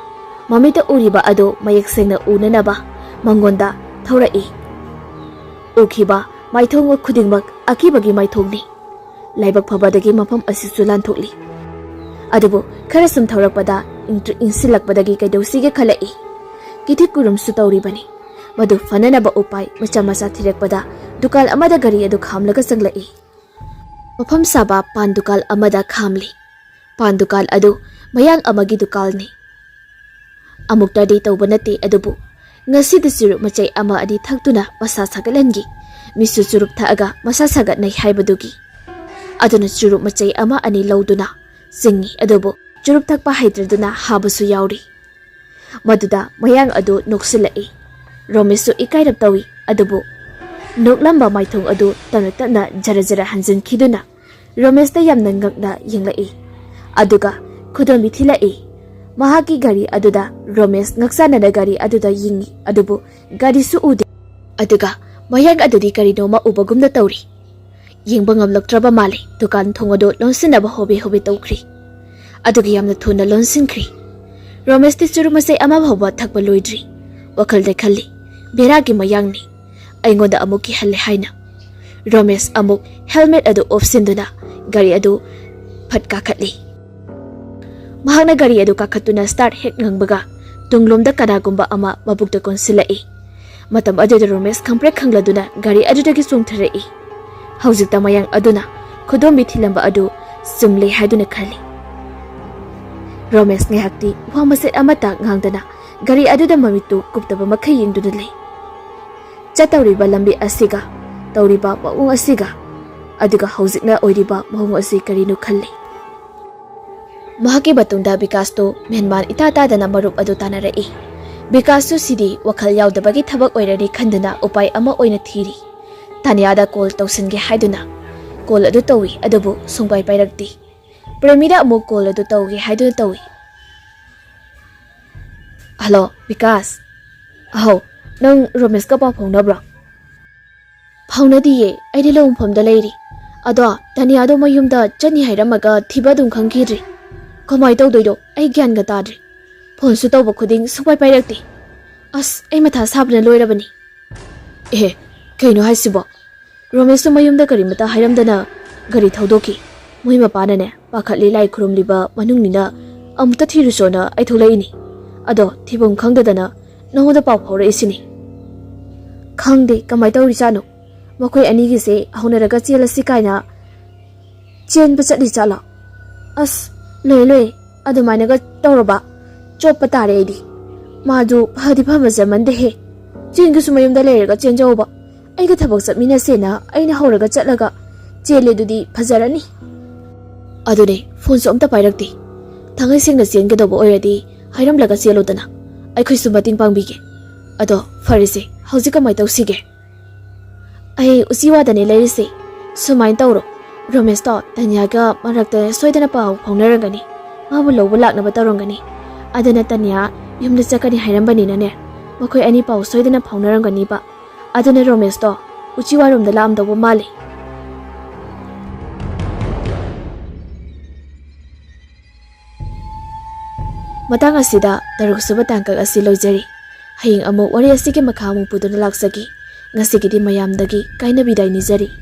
ꯃꯃꯤꯠꯇ ꯎꯔꯤꯕ ꯑꯗꯨ ꯃꯌꯦꯛ ꯁꯦꯡꯅ ꯎꯅꯅꯕ ꯃꯉꯣꯟꯗ ꯊꯧꯔꯛꯏ꯫ ꯎꯈꯤꯕ ꯃꯥꯏꯊꯣꯡ ꯈꯨꯗꯤꯡꯃꯛ ꯑꯀꯤꯕꯒꯤ ꯃꯥꯏꯊꯣꯡꯅꯤ꯫ ꯂꯥꯏꯕꯛ ꯐꯕꯗꯒꯤ ꯃꯐꯝ ꯑꯁꯤꯁꯨ ꯂꯥꯟꯊꯣꯛꯂꯤ꯫ ꯑꯗꯨꯕꯨ ꯈꯔ ꯁꯨꯝ ꯊꯧꯔꯛꯄꯗ ꯏꯪꯇ꯭ꯔꯤꯛ ꯏꯪꯁꯤꯜꯂꯛꯄꯗꯒꯤ ꯀꯩꯗꯧꯁꯤꯒꯦ ꯈꯜꯂꯛꯏ꯫ ꯀꯤꯊꯤꯛ ꯀꯨꯔꯨꯝꯁꯨ ꯇꯧꯔꯤꯕꯅꯤ꯫ ꯃꯗꯨ ꯐꯅꯅꯕ ꯎꯄꯥꯏ ꯃꯆꯥ ꯃꯆꯥ ꯊꯤꯔꯛꯄꯗ ꯗꯨꯀꯥꯟ ꯑꯃꯗ ꯒꯥꯔꯤ ꯑꯗꯨ ꯈꯥꯝꯂꯒ ꯆꯪꯂꯛꯏ꯫ ꯃꯐꯝ ꯆꯥꯕ ꯄꯥꯟ ꯗꯨꯀꯥꯟ ꯑꯃꯗ ꯈꯥꯝꯂꯤ꯫ ꯄꯥꯟ ꯗꯨꯀꯥꯟ ꯑꯗꯨ ꯃꯌꯥꯡ ꯑꯃꯒꯤ ꯗꯨꯀꯥꯟꯅꯤ꯫ ꯑꯃꯨꯛꯇꯗꯤ ꯇꯧꯕ ꯅꯠꯇꯦ, ꯑꯗꯨꯕꯨ ꯉꯁꯤꯗꯤ ꯆꯨꯔꯨꯞ ꯃꯆꯩ ꯑꯃ ꯑꯅꯤ ꯊꯛꯇꯨꯅ ꯃꯁꯥ ꯁꯥꯒꯠꯍꯟꯈꯤ꯫ ꯃꯤꯁꯨ ꯆꯨꯔꯨꯞ ꯊꯛꯑꯒ ꯃꯁꯥ ꯁꯥꯒꯠꯅꯩ ꯍꯥꯏꯕꯗꯨꯒꯤ꯫ ꯑꯗꯨꯅ ꯆꯨꯔꯨꯞ ꯃꯆꯩ ꯑꯃ ꯑꯅꯤ ꯂꯧꯗꯨꯅ ꯆꯤꯡꯏ, ꯑꯗꯨꯕꯨ ꯆꯨꯔꯨꯞ ꯊꯛꯄ ꯍꯩꯇ꯭ꯔꯗꯨꯅ ꯍꯥꯕꯁꯨ ꯌꯥꯎꯔꯤ꯫ ꯃꯗꯨꯗ ꯃꯌꯥꯡ ꯑꯗꯨ ꯅꯣꯛꯁꯤꯜꯂꯛꯏ꯫ ꯔꯣꯃꯦꯁꯁꯨ ꯏꯀꯥꯏꯔꯞ ꯇꯧꯏ, ꯑꯗꯨꯕꯨ ꯅꯣꯛꯂꯝꯕ ꯃꯥꯏꯊꯣꯡ ꯑꯗꯨ ꯇꯞꯅ ꯇꯞꯅ ꯖꯔ ꯖꯔ ꯍꯟꯖꯤꯟꯈꯤꯗꯨꯅ ꯔꯣꯃꯦꯁꯇ ꯌꯥꯝꯅ ꯉꯛꯅ ꯌꯦꯡꯂꯛꯏ꯫ ꯑꯗꯨꯒ ꯈꯨꯗꯣꯝꯕꯤ ꯊꯤꯜꯂꯛꯏ꯫ ꯃꯍꯥꯛꯀꯤ ꯒꯥꯔꯤ ꯑꯗꯨꯗ ꯔꯣꯃꯦꯁ ꯉꯛꯆꯥꯟꯅꯅ ꯒꯥꯔꯤ ꯑꯗꯨꯗ ꯌꯦꯡꯏ, ꯑꯗꯨꯕꯨ ꯒꯥꯔꯤꯁꯨ ꯎꯗꯦ꯫ ꯑꯗꯨꯒ ꯃꯌꯥꯡ ꯑꯗꯨꯗꯤ ꯀꯔꯤꯅꯣꯃ ꯎꯕꯒꯨꯝꯅ ꯇꯧꯔꯤ꯫ ꯌꯦꯡꯕ ꯉꯝꯂꯛꯇ꯭ꯔꯕ ꯃꯥꯜꯂꯤ꯫ ꯗꯨꯀꯥꯟ ꯊꯣꯡ ꯑꯗꯨ ꯂꯣꯟꯁꯤꯟꯅꯕ ꯍꯣꯕꯦ ꯍꯣꯕꯦ ꯇꯧꯈ꯭ꯔꯤ꯫ ꯑꯗꯨꯒ ꯌꯥꯝꯅ ꯊꯨꯅ ꯂꯣꯟꯁꯤꯟꯈ꯭ꯔꯤ꯫ ꯔꯣꯃꯦꯁꯇꯤ ꯆꯨꯔꯨꯞ ꯃꯆꯩ ꯑꯃ ꯐꯥꯎꯕ ꯊꯛꯄ ꯂꯣꯏꯗ꯭ꯔꯤ꯫ ꯋꯥꯈꯜꯗ ꯈꯜꯂꯤ, "ꯕꯦꯔꯥꯒꯤ ꯃꯌꯥꯡꯅꯤ꯫ ꯑꯩꯉꯣꯟꯗ ꯑꯃꯨꯛ ꯀꯤꯍꯜꯂꯦ" ꯍꯥꯏꯅ꯫ ꯔꯣꯃꯦꯁ ꯑꯃꯨꯛ ꯍꯦꯜꯃꯦꯠ ꯑꯗꯨ ꯑꯣꯞꯁꯤꯟꯗꯨꯅ ꯒꯥꯔꯤ ꯑꯗꯨ ꯐꯠ ꯀꯥꯈꯠꯂꯤ꯫ ꯃꯍꯥꯛꯅ ꯒꯥꯔꯤ ꯑꯗꯨ ꯀꯥꯈꯠꯇꯨꯅ ꯁ꯭ꯇꯥꯔꯠ ꯍꯦꯛ ꯉꯪꯕꯒ ꯇꯨꯡꯂꯣꯝꯗ ꯀꯅꯥꯒꯨꯝꯕ ꯑꯃ ꯃꯕꯨꯛꯇ ꯀꯣꯟꯁꯤꯜꯂꯛꯏ꯫ ꯃꯇꯝ ꯑꯗꯨꯗ ꯔꯣꯃꯦꯁ ꯈꯪꯄ꯭ꯔꯦꯛ ꯈꯪꯂꯗꯨꯅ ꯒꯥꯔꯤ ꯑꯗꯨꯗꯒꯤ ꯆꯣꯡꯊꯔꯛꯏ꯫ ꯍꯧꯖꯤꯛꯇ ꯃꯌꯥꯡ ꯑꯗꯨꯅ ꯈꯨꯗꯣꯝꯕꯤ ꯊꯤꯜꯂꯝꯕ ꯑꯗꯨ ꯆꯨꯝꯂꯦ ꯍꯥꯏꯗꯨꯅ ꯈꯜꯂꯤ꯫ ꯔꯣꯃꯦꯁ ꯉꯥꯏꯍꯥꯛꯇꯤ ꯋꯥ ꯃꯆꯦꯠ ꯑꯃꯠꯇ ꯉꯥꯡꯗꯅ ꯒꯥꯔꯤ ꯑꯗꯨꯗ ꯃꯃꯤꯠꯇꯨ ꯀꯨꯞꯇꯕ ꯃꯈꯩ ꯌꯦꯡꯗꯨꯅ ꯂꯩ꯫ ꯆꯠꯇꯧꯔꯤꯕ ꯂꯝꯕꯤ ꯑꯁꯤꯒ, ꯇꯧꯔꯤꯕ ꯃꯑꯣꯡ ꯑꯁꯤꯒ, ꯑꯗꯨꯒ ꯍꯧꯖꯤꯛꯅ ꯑꯣꯏꯔꯤꯕ ꯃꯑꯣꯡ ꯑꯁꯤ ꯀꯔꯤꯅꯣ ꯈꯜꯂꯤ꯫ ꯃꯍꯥꯛꯀꯤ ꯃꯇꯨꯡꯗ ꯕꯤꯀꯥꯁꯇꯨ ꯃꯦꯟꯃꯥꯟ ꯏꯇꯥ ꯇꯥꯗꯅ ꯃꯔꯨꯞ ꯑꯗꯨ ꯇꯥꯟꯅꯔꯛꯏ꯫ ꯕꯤꯀꯥꯁꯇꯨ ꯁꯤꯗꯤ ꯋꯥꯈꯜ ꯌꯥꯎꯗꯕꯒꯤ ꯊꯕꯛ ꯑꯣꯏꯔꯅꯤ ꯈꯟꯗꯨꯅ ꯎꯄꯥꯏ ꯑꯃ ꯑꯣꯏꯅ ꯊꯤꯔꯤ꯫ ꯇꯥꯅꯤꯌꯥꯗ ꯀꯣꯜ ꯇꯧꯁꯤꯟꯒꯦ ꯍꯥꯏꯗꯨꯅ ꯀꯣꯜ ꯑꯗꯨ ꯇꯧꯏ, ꯑꯗꯨꯕꯨ ꯁꯨꯡꯄꯥꯏ ꯄꯥꯏꯔꯛꯇꯦ꯫ ꯄ꯭ꯔꯦꯃꯤꯗ ꯑꯃꯨꯛ ꯀꯣꯜ ꯑꯗꯨ ꯇꯧꯒꯦ ꯍꯥꯏꯗꯨꯅ ꯇꯧꯏ꯫ "ꯍꯜꯂꯣ, ꯕꯤꯀꯥꯁ꯫ ꯑꯍꯧ, ꯅꯪ ꯔꯣꯃꯦꯁꯀ ꯄꯥꯎ ꯐꯥꯎꯅꯕ꯭ꯔꯣ?" "ꯐꯥꯎꯅꯗꯤꯌꯦ, ꯑꯩꯗꯤ ꯂꯧ ꯃꯐꯝꯗ ꯂꯩꯔꯤ꯫ ꯑꯗꯣ ꯇꯥꯅꯤꯌꯥꯗꯣ ꯃꯌꯨꯝꯗ ꯆꯠꯅꯤ ꯍꯥꯏꯔꯝꯃꯒ ꯊꯤꯕ ꯑꯗꯨꯝ ꯈꯪꯈꯤꯗ꯭ꯔꯦ꯫ ꯀꯃꯥꯏ ꯇꯧꯗꯣꯏꯅꯣ? ꯑꯩ ꯒ꯭ꯌꯥꯟꯒ ꯇꯥꯗ꯭ꯔꯦ꯫ ꯐꯣꯟꯁꯨ ꯇꯧꯕ ꯈꯨꯗꯤꯡ ꯁꯨꯡꯄꯥꯏ ꯄꯥꯏꯔꯛꯇꯦ꯫ ꯑꯁ, ꯑꯩ ꯃꯊꯥ ꯁꯥꯕꯅ ꯂꯣꯏꯔꯕꯅꯤ꯫" "ꯑꯦ, ꯀꯩꯅꯣ ꯍꯥꯏꯁꯤꯕꯣ? ꯔꯣꯃꯦꯁꯇꯣ ꯃꯌꯨꯝꯗ ꯀꯔꯤꯃꯇ ꯍꯥꯏꯔꯝꯗꯅ ꯒꯥꯔꯤ ꯊꯧꯗꯣꯛꯈꯤ꯫ ꯃꯣꯏ ꯃꯄꯥꯅꯅꯦ, ꯄꯥꯈꯠꯂꯤ ꯂꯥꯏ ꯈꯨꯔꯨꯝꯂꯤꯕ ꯃꯅꯨꯡꯅꯤꯅ ꯑꯃꯨꯛꯇ ꯊꯤꯔꯨꯆꯣꯅ ꯑꯩ ꯊꯣꯛꯂꯛꯏꯅꯤ꯫ ꯑꯗꯣ ꯊꯤꯐꯝ ꯈꯪꯗꯗꯅ ꯅꯉꯣꯟꯗ ꯄꯥꯎ ꯐꯥꯎꯔꯛꯏꯁꯤꯅꯤ꯫" "ꯈꯪꯗꯦ ꯀꯃꯥꯏ ꯇꯧꯔꯤꯖꯥꯠꯅꯣ꯫ ꯃꯈꯣꯏ ꯑꯅꯤꯒꯤꯁꯦ ꯍꯧꯅꯔꯒ ꯆꯦꯜꯂꯁꯤ ꯀꯥꯏꯅ ꯆꯦꯟꯕ ꯆꯠꯂꯤ ꯖꯥꯠꯂꯣ? ꯑꯁ, ꯂꯣꯏ ꯂꯣꯏ, ꯑꯗꯨꯃꯥꯏꯅꯒ ꯇꯧꯔꯕ? ꯆꯣꯞꯄ ꯇꯥꯔꯦ ꯑꯩꯗꯤ꯫" ꯃꯥꯗꯨ ꯐꯗꯤ ꯐꯃꯟꯗꯦꯍꯦ꯫ ꯆꯦꯟꯒꯦꯁꯨ ꯃꯌꯨꯝꯗ ꯂꯩꯔꯒ ꯆꯦꯟꯖꯧꯕ꯫ ꯑꯩꯒ ꯊꯕꯛ ꯆꯠꯃꯤꯟꯅꯁꯦꯅ ꯑꯩꯅ ꯍꯧꯔꯒ ꯆꯠꯂꯒ ꯆꯦꯜꯂꯦꯗꯨꯗꯤ ꯐꯖꯔꯅꯤ꯫ ꯑꯗꯨꯅꯦ, ꯐꯣꯟꯁꯨ ꯑꯝꯇ ꯄꯥꯏꯔꯛꯇꯦ꯫ ꯊꯥꯡꯉꯩ ꯁꯦꯡꯅ ꯆꯦꯟꯒꯗꯧꯕ ꯑꯣꯏꯔꯗꯤ ꯍꯥꯏꯔꯝꯂꯒ ꯆꯦꯜꯂꯨꯗꯅ꯫ ꯑꯩꯈꯣꯏꯁꯨ ꯃꯇꯦꯡ ꯄꯥꯡꯕꯤꯒꯦ꯫ ꯑꯗꯣ ꯐꯔꯦꯁꯦ, ꯍꯧꯖꯤꯛ ꯀꯃꯥꯏ ꯇꯧꯁꯤꯒꯦ? ꯑꯩ ꯎꯆꯤꯋꯥꯗꯅꯦ ꯂꯩꯔꯤꯁꯦ꯫ ꯁꯨꯃꯥꯏꯅ ꯇꯧꯔꯣ, ꯔꯣꯃꯦꯁꯇꯣ ꯇꯟꯌꯥꯒ ꯃꯔꯛꯇ ꯁꯣꯏꯗꯅ ꯄꯥꯎ ꯐꯥꯎꯅꯔꯝꯒꯅꯤ꯫ ꯃꯥꯕꯨ ꯂꯧꯕ ꯂꯥꯛꯅꯕ ꯇꯧꯔꯝꯒꯅꯤ꯫ ꯑꯗꯨꯅ ꯇꯟꯌꯥ ꯌꯨꯝꯗ ꯆꯠꯀꯅꯤ ꯍꯥꯏꯔꯝꯕꯅꯤꯅꯅꯦ, ꯃꯈꯣꯏ ꯑꯅꯤ ꯄꯥꯎ ꯁꯣꯏꯗꯅ ꯐꯥꯎꯅꯔꯝꯒꯅꯤꯕ꯫ ꯑꯗꯨꯅ ꯔꯣꯃꯦꯁꯇꯣ ꯎꯆꯤꯋꯥꯔꯣꯝꯗ ꯂꯥꯛꯑꯝꯗꯧꯕ ꯃꯥꯜꯂꯤ꯫ ꯃꯇꯥꯡ ꯑꯁꯤꯗ ꯇꯔꯨꯛ ꯁꯨꯕ ꯇꯥꯡꯀꯛ ꯑꯁꯤ ꯂꯣꯏꯖꯔꯤ꯫ ꯍꯌꯦꯡ ꯑꯃꯨꯛ ꯋꯥꯔꯤ ꯑꯁꯤꯒꯤ ꯃꯈꯥ ꯑꯃꯨꯛ ꯄꯨꯗꯨꯅ ꯂꯥꯛꯆꯒꯦ꯫ ꯉꯁꯤꯒꯤꯗꯤ ꯃꯌꯥꯝꯗꯒꯤ ꯀꯥꯏꯅꯕꯤꯗꯥꯏ ꯅꯤꯖꯔꯤ꯫